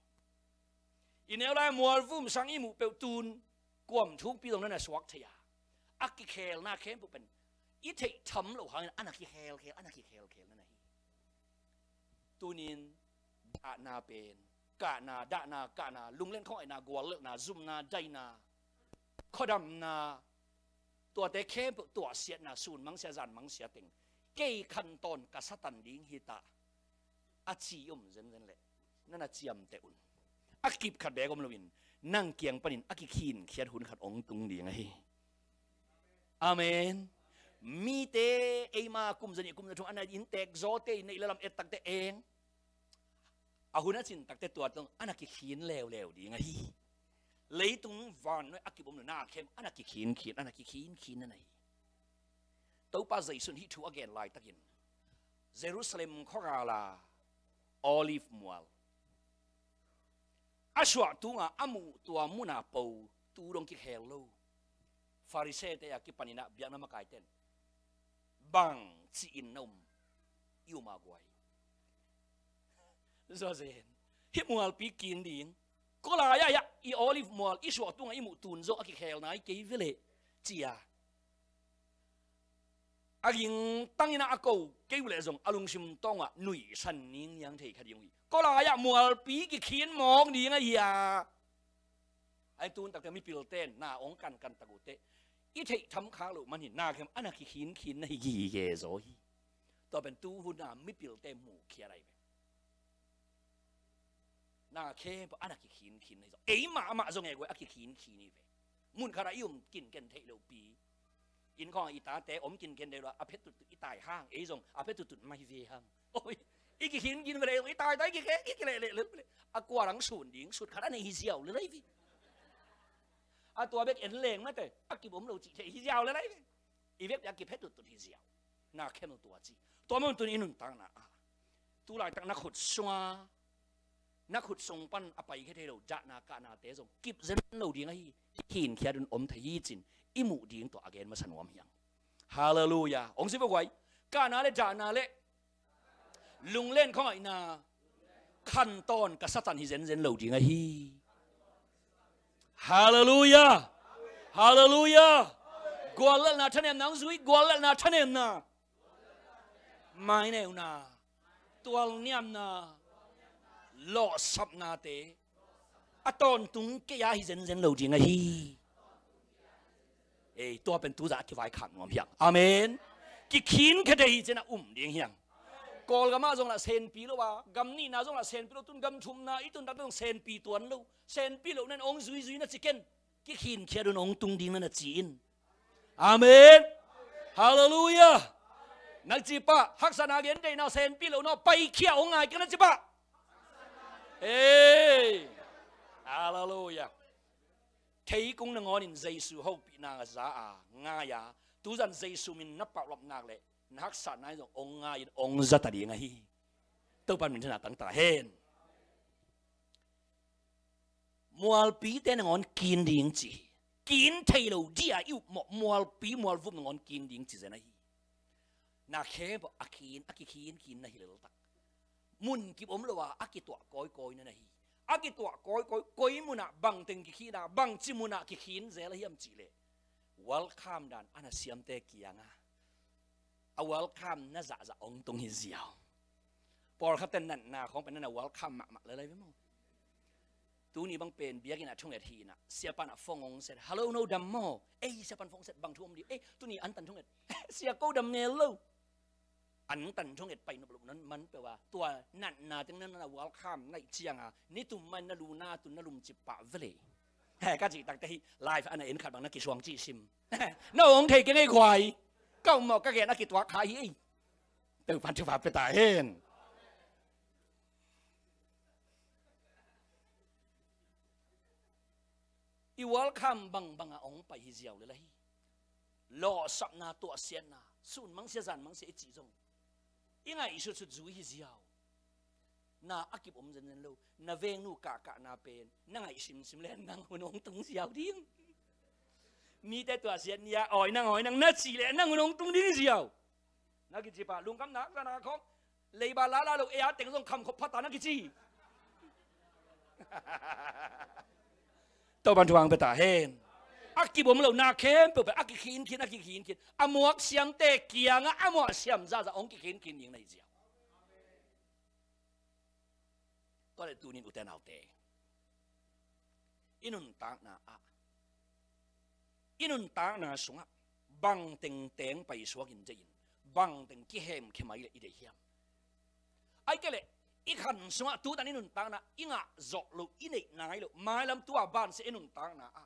I neu lai-a mualvum sang i muh peuh tun kuam thungpi zong na na suak thei a, a kikhelna khempeuh pen i theih tham loh hangin a na kikhelkhel, a na kikhelkhel na na hi. Tunin Kahna pen, kahna, dahna, kahna, lunglen khawngaihna, guallelhna, zumna, daina, khuadamna, tuate khempeuh tuahsiatna, sun mangsia, zan mangsia teng, kei khantawn ka Satan ding hi ta, a ci om zenzen leh, na na ciamteh un. A kip khat beek om loin, nang kiang panin a kikhinkhiat hun khat hong tung ding ahi. Amen. Mite eima kum zanih kum zathum a na inntek zawte in neih le lam ettakte eng a hun a cintakte tua tawh a na kikhin leuleu ding ahi. Leitung van nuai a kip om lo na khem a na kikhinkhin, a na kikhinkhin na na hi. Topa Jesuh in hih thu a gen laitakin Jerusalem khuagala Olive mual a suah tunga a muh tua muna po tu dong kikhel lo. Farisee-te a kipanin ah biakna makaiten bang ci-in na um i um a guai. Zuazen hih mualpi kin ding, kua lai-ah i Olive mual i suah tunga i muh tun zong a kikhel nai kei veleh, ci-a a gingtangin ah a ko kei uh leh zong a lungsim tawngah nuihsan ningniang thei kha ding uh hi. Kua lai-ah mualpi kikhin mawk ding ahi a. Ahi tun takte mipilte na hong kankan tak uh teh i theih tham khak loh man hi, na khem a na kikhinkhin na hi gige zaw hi. Tua pen tu hun a mipilte muhkhiat ahi ve. Na khempeuh a na kikhinkhin na hi zaw. Ei mahmah zong e guai a kikhinkhin hi ve. Mun khatah i um kinken theih loh pi. Inn khawngah i tate om kinken theih loh a phet tuttut i tai hang, ei zong a phet tuttut mai ve hang. Oi, i kikhinkin veleh i taitai kikhe i kilehleh lel veleh a kua dang sun ding sut khat a nei hi ziau lel ahi ve. A tua bek en leng mate a kibom lo cih thei hi ziau lel ahi ve. I vekpi a kiphet tuttut hi ziau. Na khem lo tua ci. Tua mun tun i nuntakna a tu laitak na khut sunga na khut sung pan a paikhia thei lo dahna kahnate zong kip zen lo ding ahi. Khinkhiat un om thei hi cin i muh ding tua a gen masa nuam hiang. Halleluiah. Hong si vo guai. Kahna le dahna le lunglen khawngaihna khantawn ka Satan hi zenzen lo ding ahi. Halleluiah. Halleluiah. Guallelhna thanemna hong zui, guallelhna thanemna, maineuna, tualniamna, lawhsapnate a tawntung kei-a hi zenzen lo ding ahi. Ei, tua pen tuzah a kivaikhak nuam hiang. Amen. Kikhinkhia thei hi cin a um ding hiang. Kawlgamah zong lah senpi lo a, gam nihna zong lah senpi lo, tun gam thumna i tun takte zong senpi tuan lo. Senpi lo nan ong zuizui na ci ken. Kikhinkhiat un ong tung ding na na ci in. Amen. Halleluiah. Na ci pah, haksatna gen deihna senpi lo na paikhia ong ngai ka na ci pah. Ei. Halleluiah. Theikung nangawnin Jesu hopihna za a ngai a, tuzan Jesu min na paulap nak leh na haksatna in zong ong ngai in ong zata ding ahi. Topan min thana tangta hen. Mualpite nangawn kin ding ci hi. Kin thei lo dia i upmawh mualpi mualvup nangawn kin ding ci zen ahi. Na khempeuh a kin, a kikhin kin na hi leltak. Mun kip om lo a a kituah kawikawi na na hi. A kituah kawikawi, koi munah bangteng kikhin a, bangci munah kikhin zel a hiam cihleh, welcome dan a na siamte kianga a welcome na zahzah ong tung hi ziau. Pawlkhatte natna khawng pen na na welcome mahmah lalai ve maw? Tuni bang pen biakinn ah thunget hi inah siapan ah phone ong set, "Hello, no dam maw?" "Ei, siapan phone set, bang thu om di?" "Ei, tuni antan thunget." "Sia, ko dam ngel lo." Antan thunget pai nop loh nan man peuh a tua natna teng nan na welcome naih cianga nitum mai na lu na tun na lumcip pah vele. He, ka cih takte hi live a na en khat bang na kisuang cih sim. Na ong thei keng ei khuai. Ka ummawh ka gen a kituak kha hi ei. Topan thupha pia ta hen. I welcome bangbang a ong pai hi ziau lel ahi. Lawhsapna, tuahsiatna, sun mangsia zan mangsia i cih zong i ngaihsutsut zui hi ziau. Na a kip om zenzen lo. Na vengnu kahkahna pen na ngaih simsim le nang hun ong tung ziau ding. Mite tuahsiat nia awi nang awi nang na cih le nang hun ong tung ding hi ziau. Na kici pah lungkam nak zana khawng leiba lala lo ei a teng zong khamkhop phata na kici. Topan thuang pia ta hen. A kibom lo na khempeuh pen a kikhinkhin, a kikhinkhin a muak siamte kiangah a muak siam zahzah ong kikhinkhin ding na hi ziau. Tua leh tunin ute naute, i nuntakna ah, i nuntakna sungah bang tengteng paisuak in deih in, bang teng kihemkhia mai leh i deih hiam? Ahih kei leh i khan sungah tutan i nuntakna i ngah zawh loh, i neih nai loh, mailam tua bansia i nuntakna ah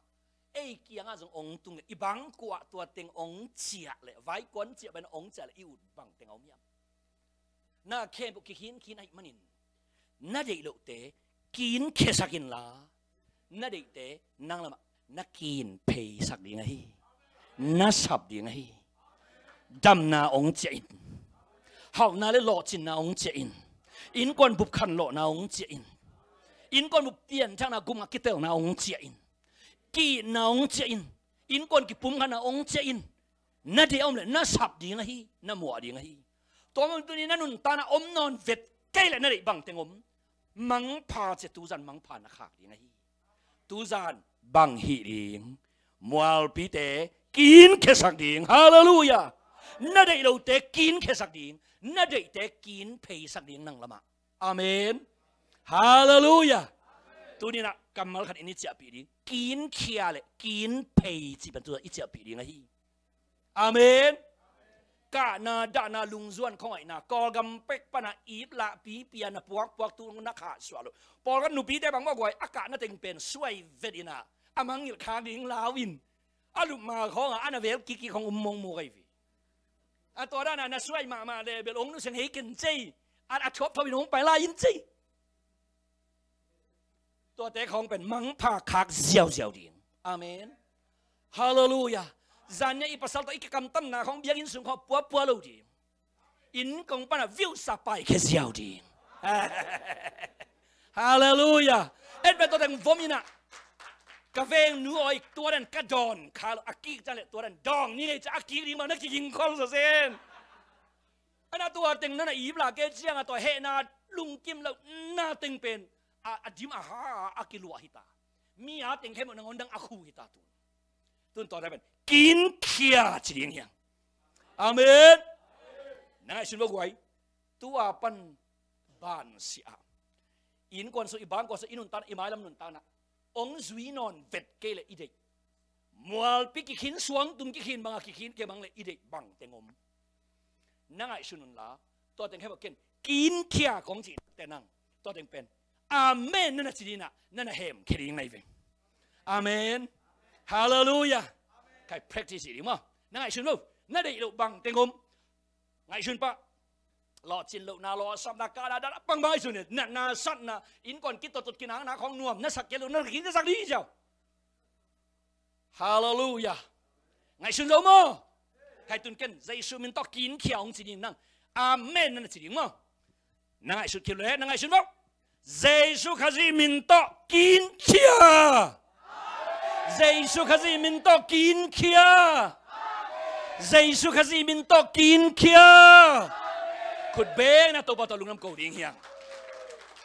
ei kiangah zong ong tung leh, i bangkua tua teng ong ciah leh, vaikuan ciah bangin ong ciah leh i ut bang teng a om hiam? Na khempeuh kikhinkhin ahih manin na deih lohte kinkhiasak inla, na deihte nang lamah na kinpheisak ding ahi. Na sap ding ahi. Damna ong ciah in. Hauhna leh lawhcinna ong ciah in. Innkuan bup khanlawhna ong ciah in. Innkuan bup pianthakna, gupna kitelna ong ciah in. Ki-itna ong ciah in. Innkuan kipumkhatna ong ciah in. Na deih a om leh na sap ding ahi, na muah ding ahi. Tua mah tunin na nuntakna om nawn vet kei leh na deih bang teng om? Mangpha cia, tuzan mangpha na khak ding ahi. Tuzan bang hih ding? Mualpite kinkhiasak ding. Halleluiah. Na deih lote kinkhiasak ding. Na deihte kinpheisak ding nang lamah. Amen. Halleluiah. Tuninah kammal khat in i ciahpih ding. Kinkhia leh kinphei cih pen tu i ciahpih ding ahi. Amen. Kahna, dahna, lungzuan, khuangaihna, Kawlgam pek pana ip lah pipi a na puakpuak tu na khahsuah loh. Pawlkhat nupite bang mawh guai, a kahna teng pen suai vet inah, a mangngilh khak ding lau in, a lupma khawngah a na vel kikkik khawng um mawngmawng ahi ve. A tua dana na suai mahmah leh bel ong nusiang hei ken cei. A, a thuapthuap in hong pai lai in cei. Tuate khawng pen mangpha khak ziauziau ding. Amen. Halleluiah. Zan nia i pasal tawh i kikamtanna khawng biakinn sung khawng puapua lo ding. Inn kong panah viusa paikhia ziau ding. Halleluiah. En pen tua teng vom inah, ka vengnu awi, tua dan ka dawn kha lo, a kik ciang leh tua dan dawng ni ngei ciang a kik ding mah na kiging khol sawsen. Ana tua teng nana ip lah kei ciangah tua hehna lungkim lohna teng pen a, a dim a ha a kiluah hita. Mi a teng khempeuh nangawn dang a khu hita tun. Tun tua pen kinkhia ci ding hiang. Amen. Na ngaihsun vo guai. Tua pan bansia ah, innkuan sung, i bangkua sung, i nuntakna, i mailam nuntakna ong zui nawn vet kei leh i deih, mualpi kikhin, suangtum kikhin banga kikhin kei bang leh i deih bang teng om? Na ngaihsun unla, tua teng khempeuh ken kinkhia kong cih takte nang tua teng pen amen nana ci dinah nana hemkhia ding nai veng. Amen. Halleluiah. Kai practice ding maw. Na ngaihsun lo, na deih loh bang teng om? Ngaihsun pah. Lawhcin lohna, lawhsapna, kahna, dahna, bangbang ngaihsun in, natna, satna, innkuan kituattut, kinakna khawng nuam na sak kei lo, na kinkhiasak ding hi ziau. Halleluiah. Ngaihsun zo maw? Kai tun ken Jesu min tawh kinkhia ong ci ding nang. Amen nana ci ding maw? Na ngaihsut khin lo he, na ngaihsun maw? Jesu Khazih min tawh kinkhia. Jesu Khazih min tawh kinkhia. Jesu Khazih min tawh kinkhia. Khut bengna Topa tawh lungdam ko ding hiang.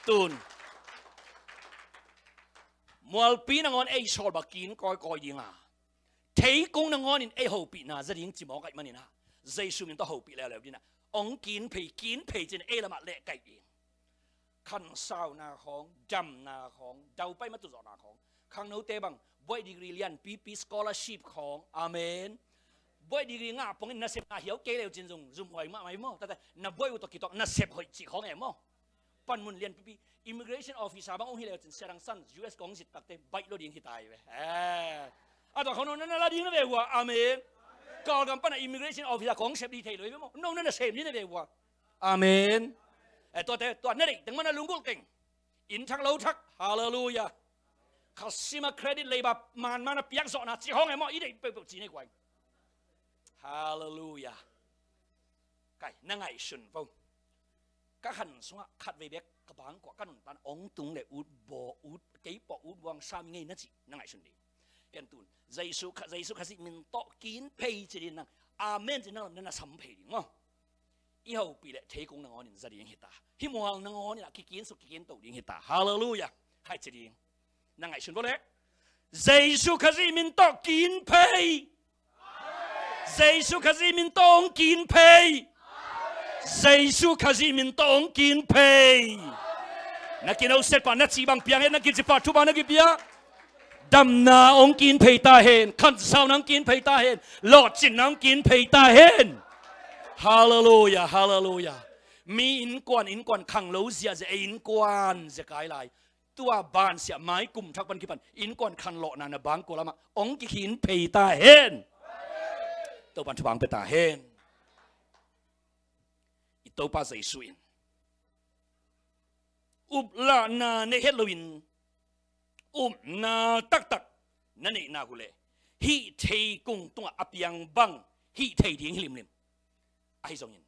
Tun mualpi nangawn ei sawl bang kin kawikawi dinga, theikung nangawnin ei hopihna za ding cimawk ahih maninah, Jesu min tawh hopih leuleu dinah, ong kinphei, kinphei cin ei lamah lehkaih ding. Khansauna khawng, damna khawng, daupai matuzawhna khawng, khangnote bang buai degree lianpipi, scholarship khawng. Amen. Buai degree ngah pongin nasep ngah hiau kei leu cin zung zumhuai mahmah hi maw? Tate na buai uh tawh kituak nasep hoih cih khawng e maw? Panmun lianpipi, immigration officer bang ong hi leu cin, Siadang San, U S kong zit takte baih lo ding hi tai ve. Eh. A tua khawng no na la ding na ve uh a. Amen. Kawlgam pana immigration officer kong sep ding thei lo hi ve maw? No na na sem ding na ve uh a. Amen. Eh, tuate, tua na deih teng mana lunggulh teng. Inn thak lo thak. Halleluiah. Khasima credit leiba manmana piakzawhna cih khawng e maw? I deih peuhpeuh ci nei kuai. Halleluiah. Kai, na ngaihsun vo. Ka khan sungah khatvei bek ka bangkuah ka nuntakna ong tung le ut baw ut, kei pawh ut buang sam ngei na cih na ngaihsun ding. Ken tun Jesu Kha-, Jesu Khazih min tawh kinphei ci ding nang. Amen ci nang lam na na sam phei ding maw? I hopih le theikung nangawnin za ding hita. Hih mual nangawnin a kikin suk kikin to ding hita. Halleluiah. Hai ci ding. Na ngaihsun vo le. Jesu Khazih min tawh kinphei. Jesu Khazih min tawh ong kinphei. Jesu Khazih min tawh ong kinphei. Na kinoset pah, na cih bang piang hen, na kicih pah thupha na kipia. Damna hong kin phei ta hen, khansauna hong kin phei ta hen, lawhcinna hong kin phei ta hen. Halleluia, halleluia. Mi innkuan, innkuan khanglo ziahziah, ei innkuan zia kai lai. Tua bansiah mai kum thak pan kipan innkuan khanlawhna na bangkua lamah hong kikhin phei ta hen. Topan thupha hong pia ta hen. I Topa Jesu in uplahna nei het loin upna taktak na neih nak uh leh hih thei kung tungah a piang bang hih thei ding hi limlim. Ahi zongin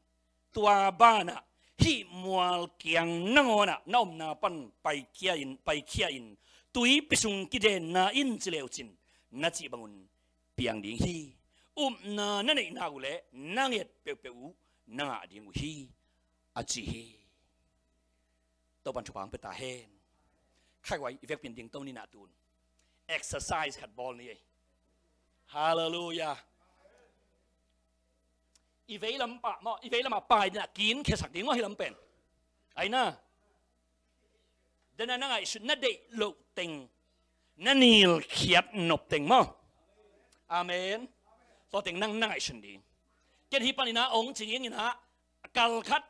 tua banah hih mual kiang nangawnah na omna pan paikhia in, paikhia in, tuipi sung kidenna in ci leucin na cih bangun piang ding hi. Upna na neih nak uh leh na nget peuhpeuh uh na ngah ding uh hi, a ci hi. Topan thupha hong pia ta hen. Khaiguai, i vekpi in dingto ni nah tun. Exercise khat bawl ni ei. Halleluia. I veilam pah maw, i veilamah pai dingah kinkhiasak ding maw, hih lam pen. Aina. Dena na ngaihsun na deih loh teng, na nilkhiat nop teng maw. Amen. Tua teng nang na ngaihsun ding. Ken hih paninah hong ci dingin ah, kal khat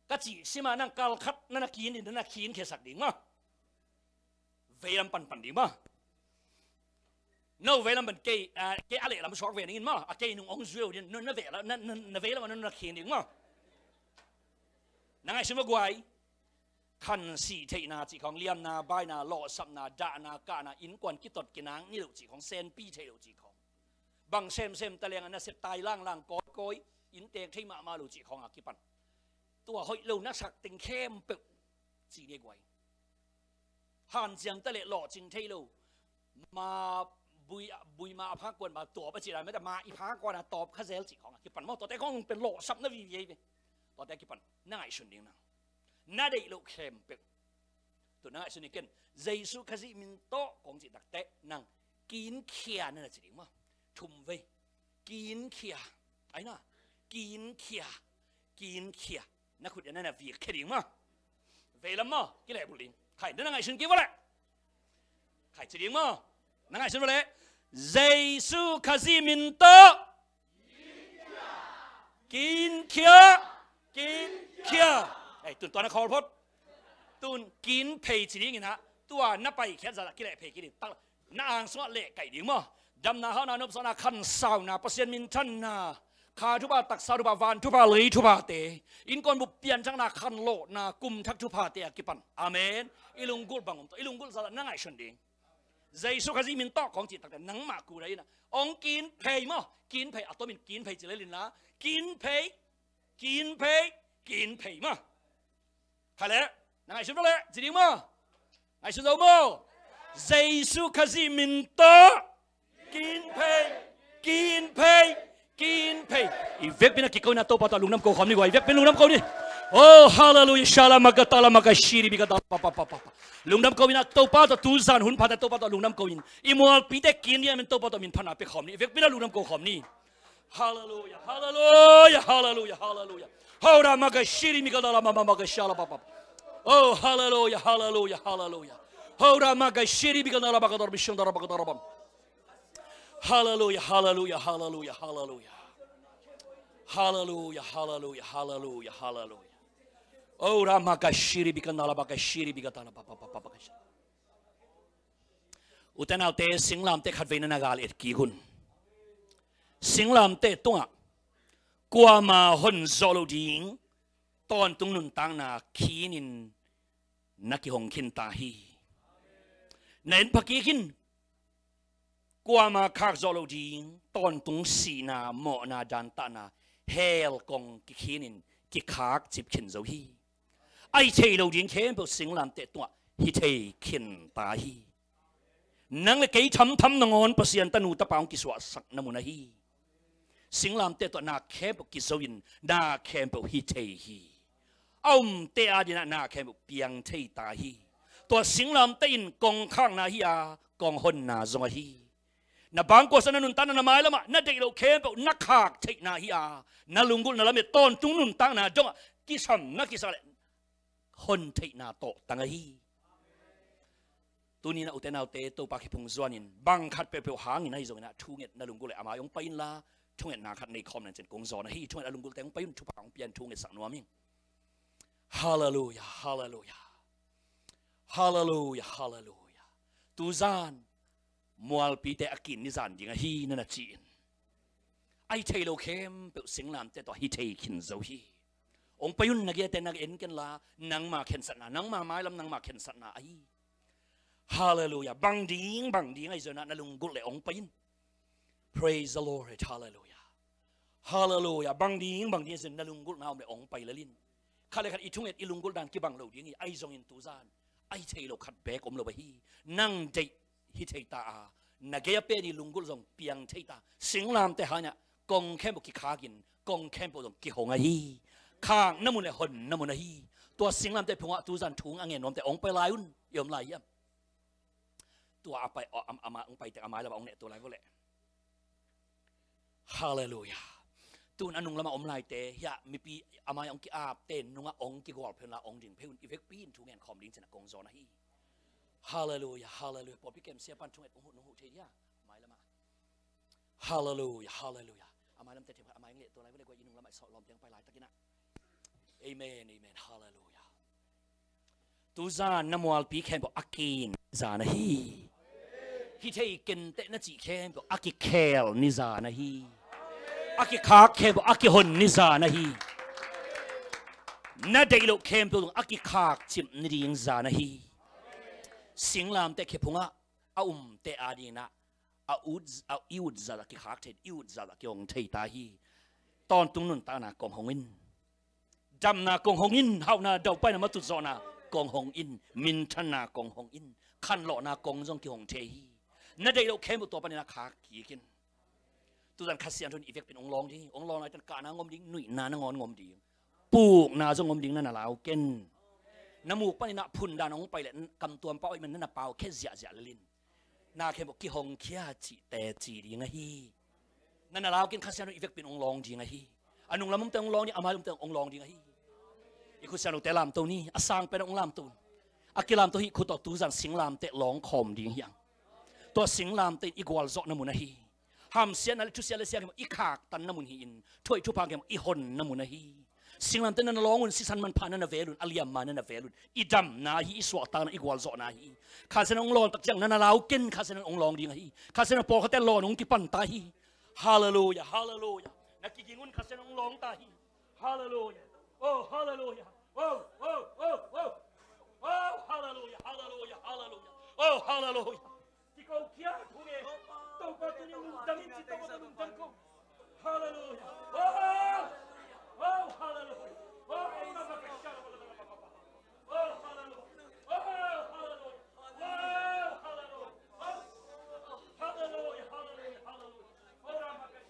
ka cih simah nang kal khat na na kin in, na na kinkhiasak ding maw. Veilam panpan ding maw. No veilam pan kei, ah, kei a lehlam suak ve ningin maw. A kei nung hong zueu ding, no na veilam, na, na, na veilam no na kin ding maw. Na ngaihsun maw guai. Khansih theihna cih khawng, liamna, baina, lawhsapna, dahna, kahna, innkuan kitot kinang ni loh cih khawng, senpi thei loh cih khawng. Bang semsem ta leng a nasep tai langlang kawikawi, inntek thei mahmah lo cih khawng a kipan. Tua hoih lo na sak teng khempeuh ci ni guai. Hanciam ta leh lawhcing thei lo. Ma bui, bui ma a phak kuan ma tawp a ci lai mete, ma i phak kuan a tawp kha zel cih khawng a kipan maw. Tuate khawng pen lawhsapna vivi ei ve. Tuate a kipan na ngaihsun ding nang. Na deih loh khempeuh. Tu na ngaihsun ni ken. Jesu Khazih min tawh kong cih takteh nang kinkhia na na ci ding maw. Thum vei. Kinkhia. Aina. Kinkhia. Kinkhia. Na khut ya na na vik khia ding maw. Veilam maw. Kilehbulh ding. Khai, na na ngaihsun kik vua leh. Khai ci ding maw. Na ngaihsun vua leh. Jesu Khazih min tawh. Kinkhia, kinkhia. Ei, tun tua na khawl phot. Tun kin phei ci dingin ah, tua na paikhiat zah kileh phei kik ding. Tak, na ang sungah leh kaih ding maw. Damna, hauhna, nopsakna, khansauna, Pasian minthanna, kha thupha, taksa thupha, van thupha, lei thuphate, innkuan bup pianthakna, khanlawhna, kum thak thuphate a kipan. Amen. I lunggulh bang om tawh, i lunggulh zah na ngaihsun ding. Jesu Khazih min tawh kong cih takte nangmah kul a inah hong kin phei maw. Kin phei, a tomin kin phei ci lel inla. Kin phei, kin phei, kin phei maw. Khai leh, na ngaihsun vua leh ci ding maw. Ngaihsun zo maw. Jesu Khazih min tawh kin phei, kin phei, kin phei. I vekpi in a kiko inah Topa tawh lungdam ko khawm ni guai. I vekpi in lungdam ko ni. Oh, halleluia. Shala maga tala maga shiri biga tala pa pa pa pa pa. Lungdam ko inah Topa tawh tu zan hun pha teh Topa tawh lungdam ko in. I mualpite kin ding a min Topa tawh min phatna pia khawm ni. I vekpi inah lungdam ko khawm ni. Halleluia, halleluia, halleluia, halleluia. Hora maga shiri biga tala mama maga shala pa pa. Oh, halleluia, halleluia, halleluia. Hora maga shiri biga tala maga dor bishong dara maga dara bam. Halleluia, halleluia, halleluia, halleluia. Halleluia, halleluia, halleluia, halleluia. Oh, Rama Gashiri Bikana Laba Gashiri Bikatana Papa Papa Papa Gashiri. Ute naute, singlamteh khatvei na na gal et kik un. Singlamteh tungah kuama hon zawh loh ding tawntung nuntakna khinin na kihong khin ta hi. Na en pha kik in. Kuama khak zawh loh ding tawntung sihna, mawhna, dantahna, hell kong kikhinin kikhak cip khin zo hi. A hi thei lo ding khempeuh singlamteh tungah hi thei khin ta hi. Nang le kei thamtham nangawn Pasian tanu tapa hong kisuahsakna mun ahi. Singlamteh tawh na khempeuh kizo in na khempeuh hi thei hi. A umte adingin na khempeuh piang thei ta hi. Tua singlamteh in kong khakna hi a, kong honna zong ahi. Na bangkuasa, na nuntakna, na mailamah na deih loh khempeuh na khak theihna hi a, na lunggulhna lamet tawntung nuntakna dongah kisam na kisa leh hon theihna tawh tang ahi. Tuni-in ah ute naute, Topa khe phung zuanin bang khat peuhpeuh hangin ahi zongin ah thunget na lunggulh leh a mai hong pai inla, thungetna khat nei khawm leng cin kong zawn ahi. Thunget a lunggulhte hong pai un, thupha hong pia in thungetsak nuam ing. Halleluia, halleluia. Halleluia, halleluia. Tuzan mualpite a kin ni zan ding ahi na na ci-in, ahi thei lo khempeuh singlamte tawh hi thei khin zo hi. Hong pai un, na giate na en ken la, nangma khensatna, nangma mailam, nangma khensatna ahi. Halleluia. Bang ding, bang ding ahi zongin ah na lunggulh leh hong pai in. Praise the Lord. Halleluia. Halleluia. Bang ding, bang ding ahi zongin na lunggulhna om leh hong pai lel in. Khat le khat i thunget i lunggulh dan kibang lo ding hi, ahi zongin tuzan ahi thei lo khat beek om lo ahi. Nang deih hi thei ta a, na gei a pen i lunggulh zong piang thei ta. Singlamte hangin ah kong khempeuh kikhak in, kong khempeuh zong kihong ahi. Khakna mun le honna mun ahi. Tua singlamte phungah tuzan thu a ngen nuamte hong pai lai un. I om lai hiam? Tua a pai, a, a, a, hong pai teng a mai lamah hong nehto lai vo leh. Halleluia. Tun a nung lamah om laite hiah mipi a mai hong ki-apte nungah hong kigual phei unla hong ding phei un, i vekpi in thu ngen khawm ding cin ah kong zawn ahi. Halleluia, halleluia. Pawlpi kem siapa'n thunget hong huh, hong huh thei dia a mai lamah. Halleluia, halleluia. A mai lamte thei phat a mai hong nehto lai vo leh, guai, i nung lamah i sawt lawm teng pai laitakin ah. Amen, amen. Halleluia. Tuzan na mualpi khempeuh a kin ni zan ahi. Hi thei kenteh na cih khempeuh a kikhel ni zan ahi. A kikhak khempeuh a kihon ni zan ahi. Na deih loh khempeuh a kikhak cimh ni ding zan ahi. Singlamte khe phungah a umte adingin ah a ut, a, i ut zah a kikhak thei, i ut zah a kihong thei ta hi. Tawntung nuntakna kong hong in. Damna kong hong in, hauhna daupaina matut zawhna kong hong in, minthanna kong hong in, khanlawhna kong zong kihong thei hi. Na deih loh khempeuh tua panin a khak kik in. Tuzan Kha Siangtho in i vekpi in hong lawng ding, hong lawng lai tan kahna ngom ding, nuihna nangawn ngom ding, pukna zong ngom ding, na na lau ken. Na muk panin ah phun dan hong pai leh kamtuam pau ahih man na na pau khe ziahziah lel in. Na khempeuh kihong khia cih teci ding ahi. Na na lau ken, Kha Siangtho in i vekpi in hong lawng ding ahi. A nung lam umte hong lawng ding, a mai lam umte hong lawng ding ahi. I Kha Siangthote lamto ni, a sang pen hong lamto un. A kilamto hi khut tawh tuzan singlamte lawng khawm ding hi hang. Tua singlamte in i gualzawhna mun ahi. Hamsiatna le thusiat le siat khempeuh i khaktanna mun hi-in, thuhoih thupha khempeuh i honna mun ahi. Singlamte na na lawng un, sisan manpha na na vel un, a liamma na na vel un. I damna hi, i suahtakna, i gualzawhna hi. Kha Siangtho in hong lawng tak ciang na na lau ken, Kha Siangtho in hong lawng ding ahi. Kha Siangtho pawlkhatte lawng hong kipan ta hi. Halleluia, halleluia. Na kiging un, Kha Siangtho in hong lawng ta hi. Halleluia. Oh, halleluia. Oh, oh, oh, oh. Oh, halleluia, halleluia, halleluia. Oh, halleluia. Kiko khia thu nge. Topa tuni lungdam in ci, Topa tuni lungdam ko. Halleluia. Oh, oh, halleluia. Oh, halleluia. Oh, halleluia. Oh, halleluia. Oh, halleluia. Oh, halleluia, halleluia, halleluia. Oh, halleluia.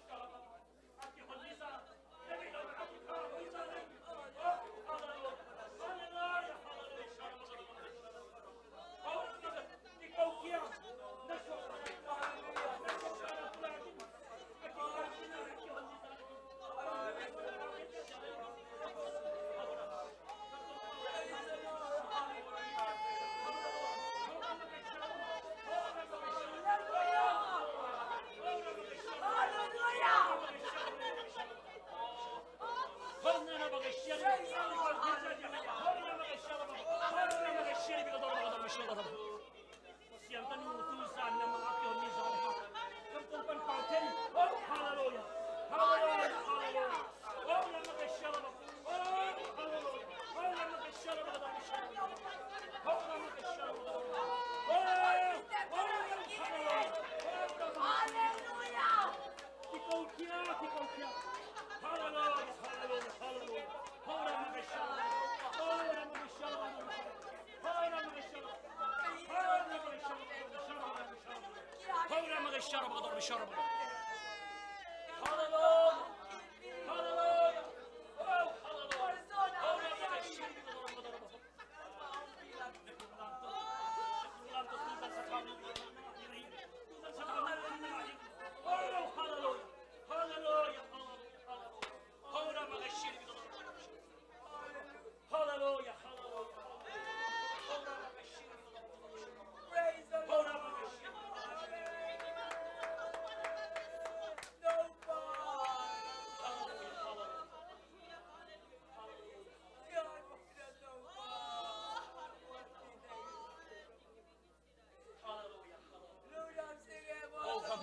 Halleluia, halleluia, halleluia.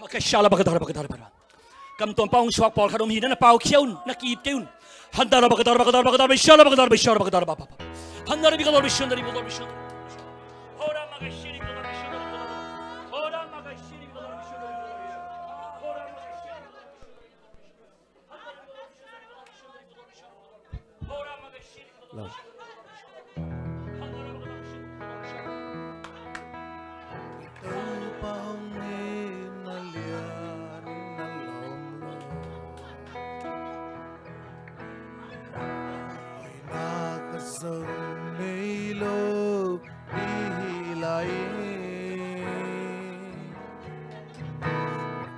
Akashala bakadara bakadara bakadara. Kam tuam pau hong suak pawlkhat om hi na, na pau khia un, na kip kei un. Handara bakadara bakadara bakadara, shala bakadara, shala bakadara bakadara. Handara bakadara, shandara bakadara, shandara. Hora makashiri bakadara, shandara bakadara. Hora makashiri bakadara, shandara bakadara. Hora makashiri bakadara, shandara bakadara.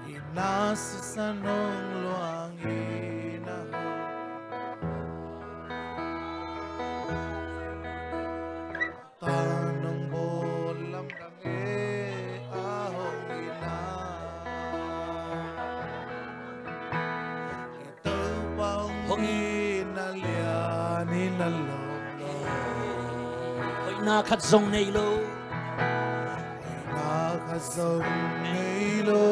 Ina sisan hong luang, ina hong tan hong bawl lamdang e, a hong ina. Hong ina lian ina lawm lo. Hoihna khat zong nei lo. Hoihna khat zong nei lo.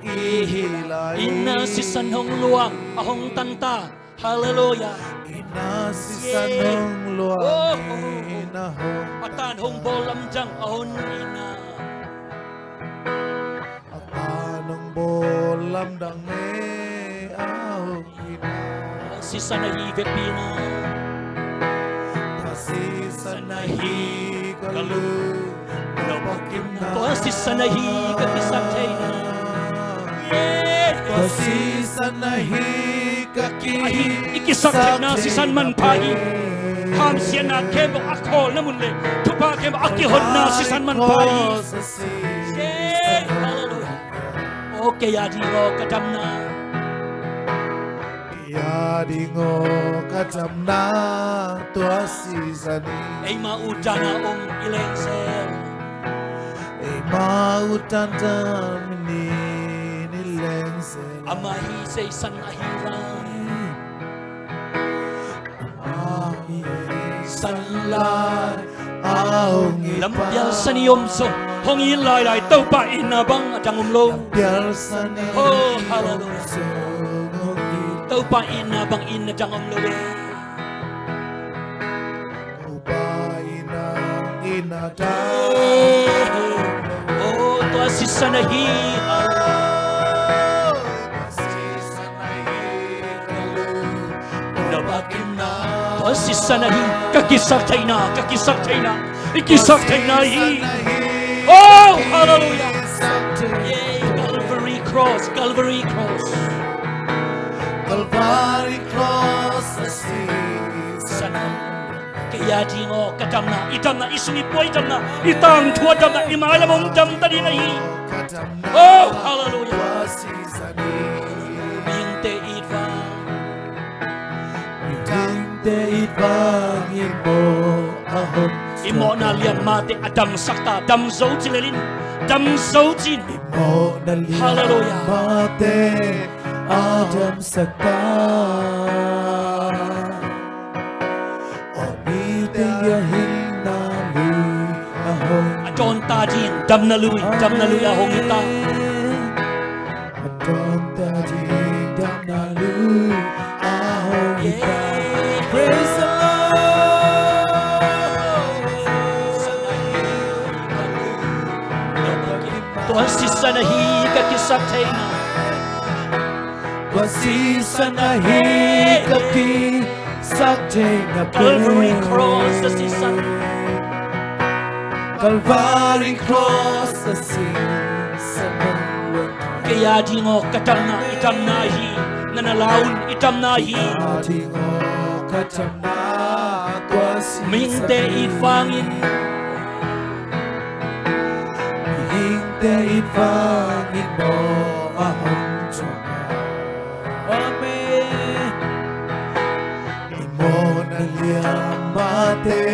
I hi lai. Ina sisan hong luang, a hong tanta. Halleluiah. Ina sisan hong luang, ina hong. A tan hong bawl lamdang a hong ina. A tan hong bawl lamdang e, a hong ina. Tua sisan ahi vekpi na. Tua sisan ahi ka lung, na bangkimna. Tua sisan ahi ka kisaktheihna. Tua sisan ahi ka ki. Ahi, i kisaktheihna sisan manpha hi. Hamsiatna khempeuh a khawlna mun le thupha khempeuh a kihonna sisan manpha hi. Halleluiah. Aw kei a ding aw ka damna. Kei a ding aw ka damna tua sisan hi. Eima utdan a om i lengsel. Eima utdan dam i lengsel. Ama hi seisan ahi lai. Ama hi san lai. Lampial san i om zong hong it lailai, Topa itna bang a dang om lo. Oh, halleluiah. Topa itna bang itna dang om lo e. Oh, tua sisan ahi. Tua sisan ahi ka kisaktheihna, ka kisaktheihna, i kisaktheihna hi. Oh, halleluiah. Calvary Cross, Calvary Cross. Calvary Cross a sisan. Kei a ding aw ka damna, i damna, i sung i pua i damna, i tangthu a damna, i mailam hong damta ding ahi. Oh, halleluiah. Mihingte it vang. Mihingte it vangin mawh a hon. I mawhna liammate a damsak ta, dam zo ci lel in, dam zo ci in. I mawhna liammate a damsak ta. Aw mite a hinna lui a hong. A dawnta ding damna lui, damna lui a hong hi ta. A dawnta ding damna lui a hong hi ta. Praise the Lord. Tua sisan ahi ka kisaktheihna. Tua sisan ahi ka kisaktheihna. Calvary Cross a sisan. Calvary Cross a sisan. Kei a ding aw ka damna, i damna hi. Na na la un, i damna hi. Kei a ding aw ka damna. Mihingte it vangin. Mihingte it vangin mawh a hong thuak. Amen. I mawhna liammate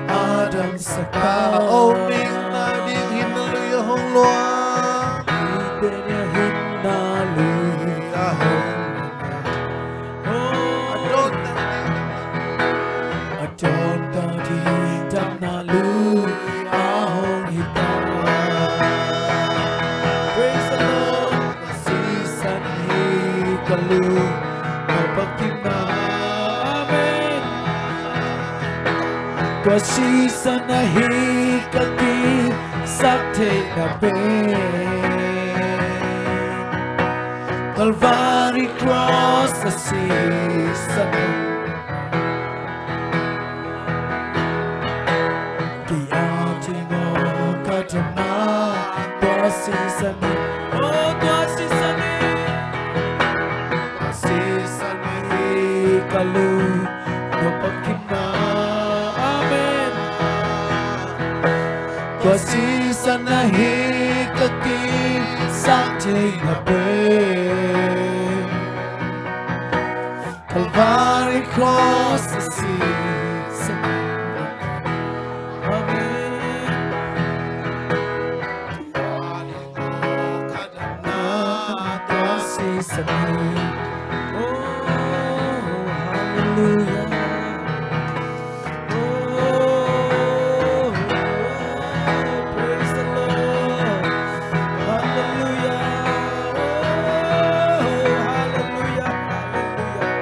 a damsak ta. Aw mihingte a ding hinna lui a hong luang. Mihingte a hinna lui a hong luang. A dawnta ding damna lui a hong hi ta. Praise the Lord. Amen. Tua sisan ahi ka kisak theihna pen Calvary Cross a sisan. Kei a ding aw ka damna tua sisan hi. Oh, tua sisan hi. Tua sisan ahi ka lungnuam pakimna. Amen. Tua sisan ahi ka kisak theihna pen Calvary Cross a sisan. Amen. Tua sisan hi. Oh, hallelujah. Oh, praise the Lord. Hallelujah. Oh, hallelujah. Hallelujah.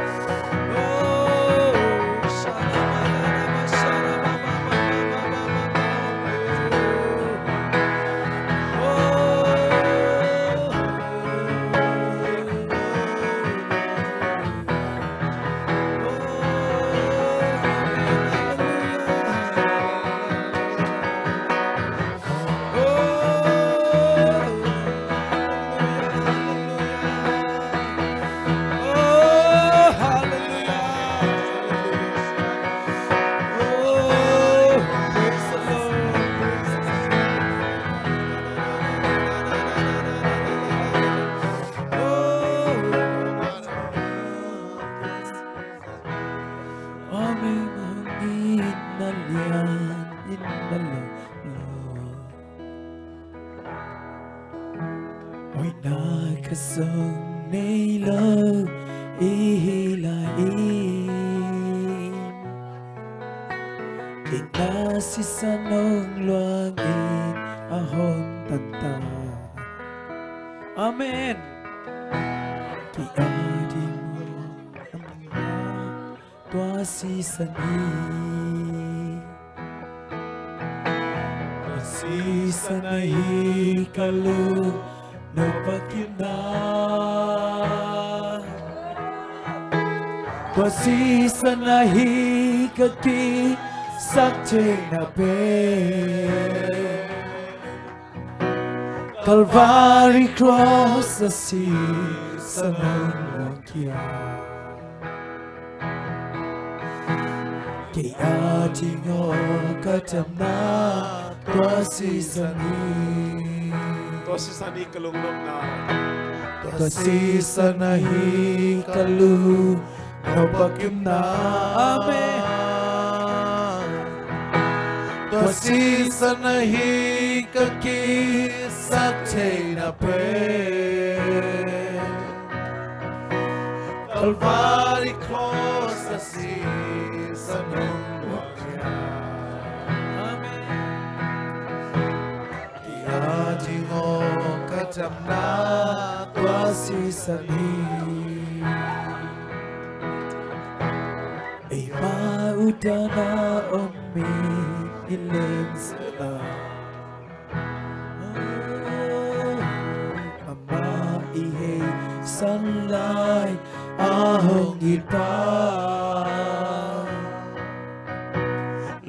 Oh, shalabaya, shalabaya. Amen. Inn na lian, inn na lo lo. Hoihna khat zong nei lo i hi lai in, inn na sisan hong luang in a hong tan ta. Amen. Kei a ding aw ka damna tua sisan hi. Tua sisan ahi ka lungnuam pakimna. Tua sisan ahi ka kisak theihna pen Calvary Cross a sisan hong luang khia. Kei a ding aw ka damna tua sisan hi. Tua sisan hi ka lungnopna. Tua sisan ahi ka lungnuam pakimna. Amen. Tua sisan ahi ka kisak theihna pen Calvary Cross a sisan hong luang khia. Amen. Kei a ding aw ka damna tua sisan hi. Eima uh dan a om mi i leng sela. Amah i heisan lai a hong it pa,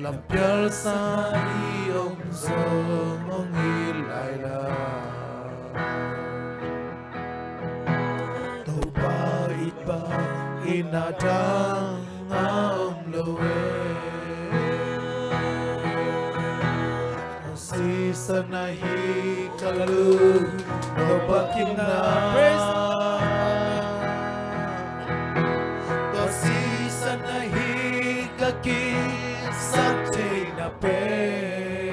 lampial sa i om zong hong it lai la. Topa it bang in a dang a om lo e. Tua sisan ahi ka lungnuam pakimna. Praise the Lord. Tua sisan ahi ka kisak theihna pen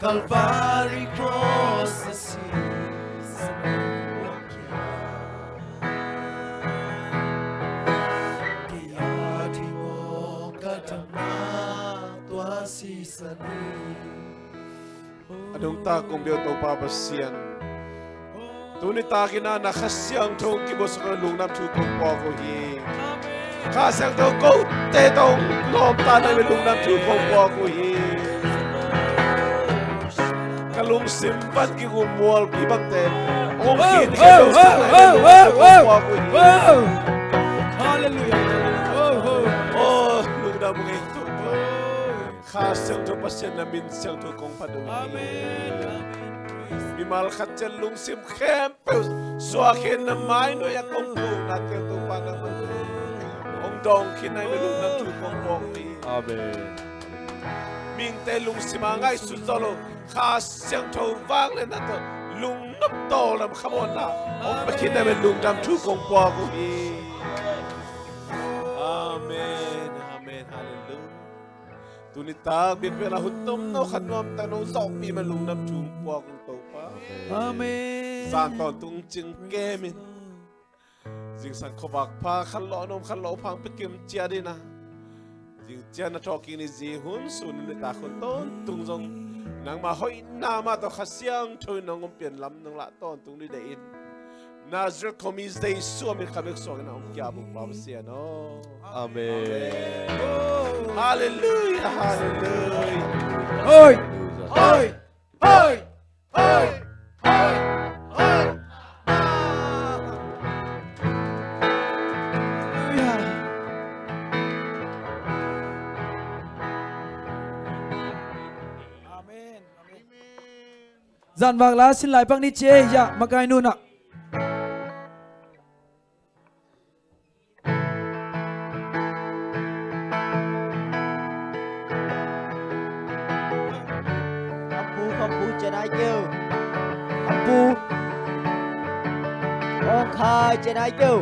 Calvary Cross a sisan hong luang khia. Kei a ding aw ka damna tua sisan hi. A dongtak kong bia uh Topa Pasian, Tuni takin ah na Kha Siangtho hong kibuasak lungdam thu kong puak uh hi. Kha Siangtho kote tawh hong lawmta na ve lungdam thu kong puak uh hi. Ka lungsim van kigum mual kibangte hong khin khia lo sa na ve lungdam thu kong puak uh hi. Hallelujah. Oh, lungdam uh hi. Kha Siangtho Pasian na min siangtho kong phat uh hi. Amen. Mimal khat ciat lungsim khempeuh suak khin na mai nuai a kong pukna te Topa nangmah hong dawng khin na ve lungdam thu kong puak uh hi. Amen. Mihingte lungsim a ngaihsut zo lo Kha Siangtho vangliatna tawh lungnop tawldam khamuanna hong pia khin na ve lungdam thu kong puak uh hi. Amen. Amen. Hallelujah. Tuni tak biakpiakna hun tomno khat nuamtak nong zawhpih mah lungdam thu puak ung Topa. Amen. Zan tawntung cing kemin zingsang khuavak pha khat lawh nom khat lawh phang pikim ciat in a, zing ciat na thawhkik ni zi hun sun nitak hun tawntung zong nangmah hoihna mah tawh Kha Siangtho in nong umpian lam nong lah tawntung ni deih in. Nazareth khuami Jesu a min kha bek suangin a om kia buk pa Pasian aw. Amen. Hallelujah, hallelujah. Hoi, hoi, hoi, hoi, hoi, hoi. Hallelujah. Amen. Amen. Zanvak la sin lai pak ni cia ya makai nuna. Khampu, khampu, cia nai keu. Khampu. Ong khai, cia nai keu.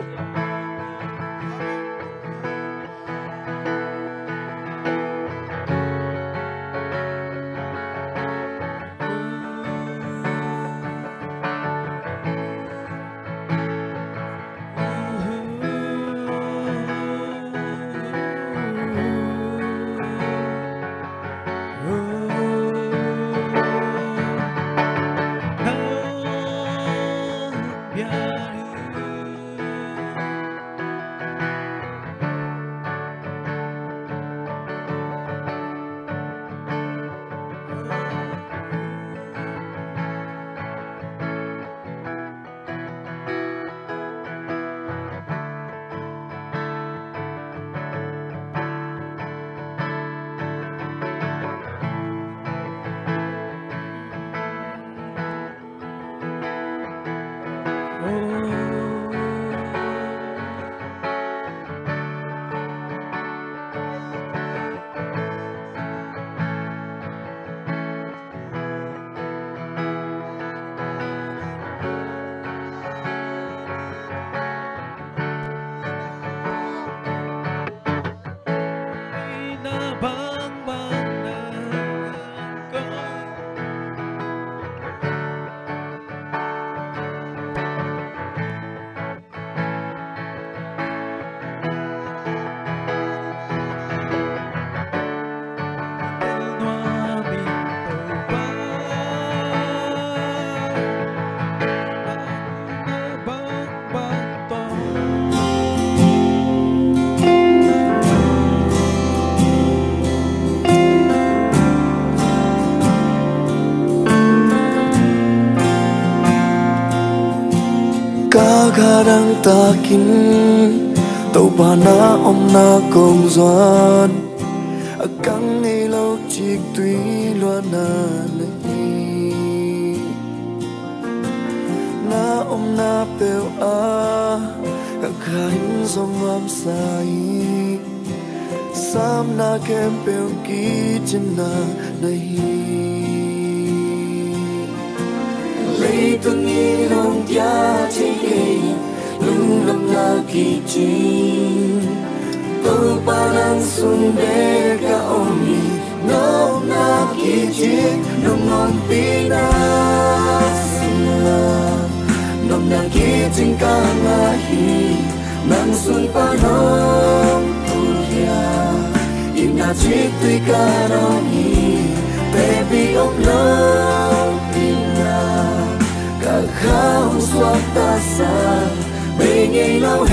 Ka kha dang takin Topa na omna kong zuan, a kang ngei lo ciktui luanna na hi. Na omna peuh ah ka kha in zong nuamsa hi. Samna khempeuh kicinna na hi. Leitung i lungkia thei kei, lungnopna kicing. Topa nang sung bek a om hi, nopna kicing, nong ompihna sungah nopna kicing ka ngah hi. Nang sung pan hong pulkhia, itna ciktui ka dong hi. Tepi om lo itna ka kha hong suak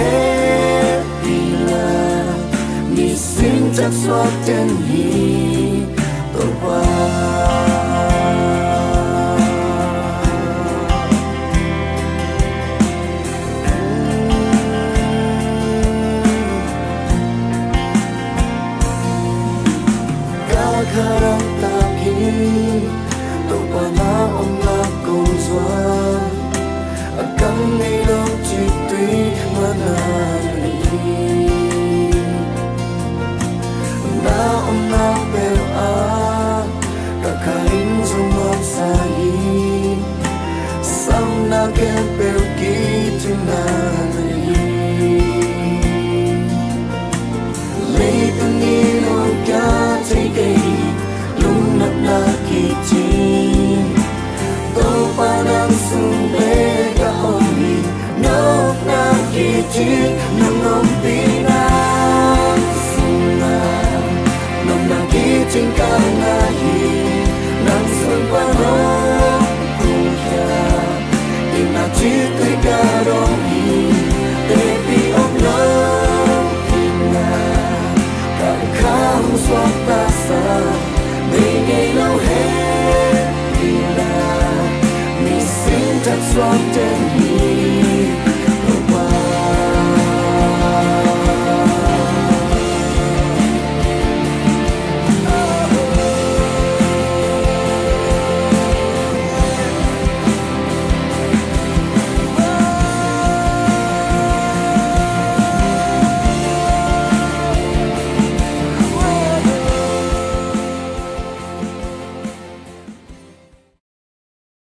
hehpihna, nisim thaksuak den hi, Topa. Kal khat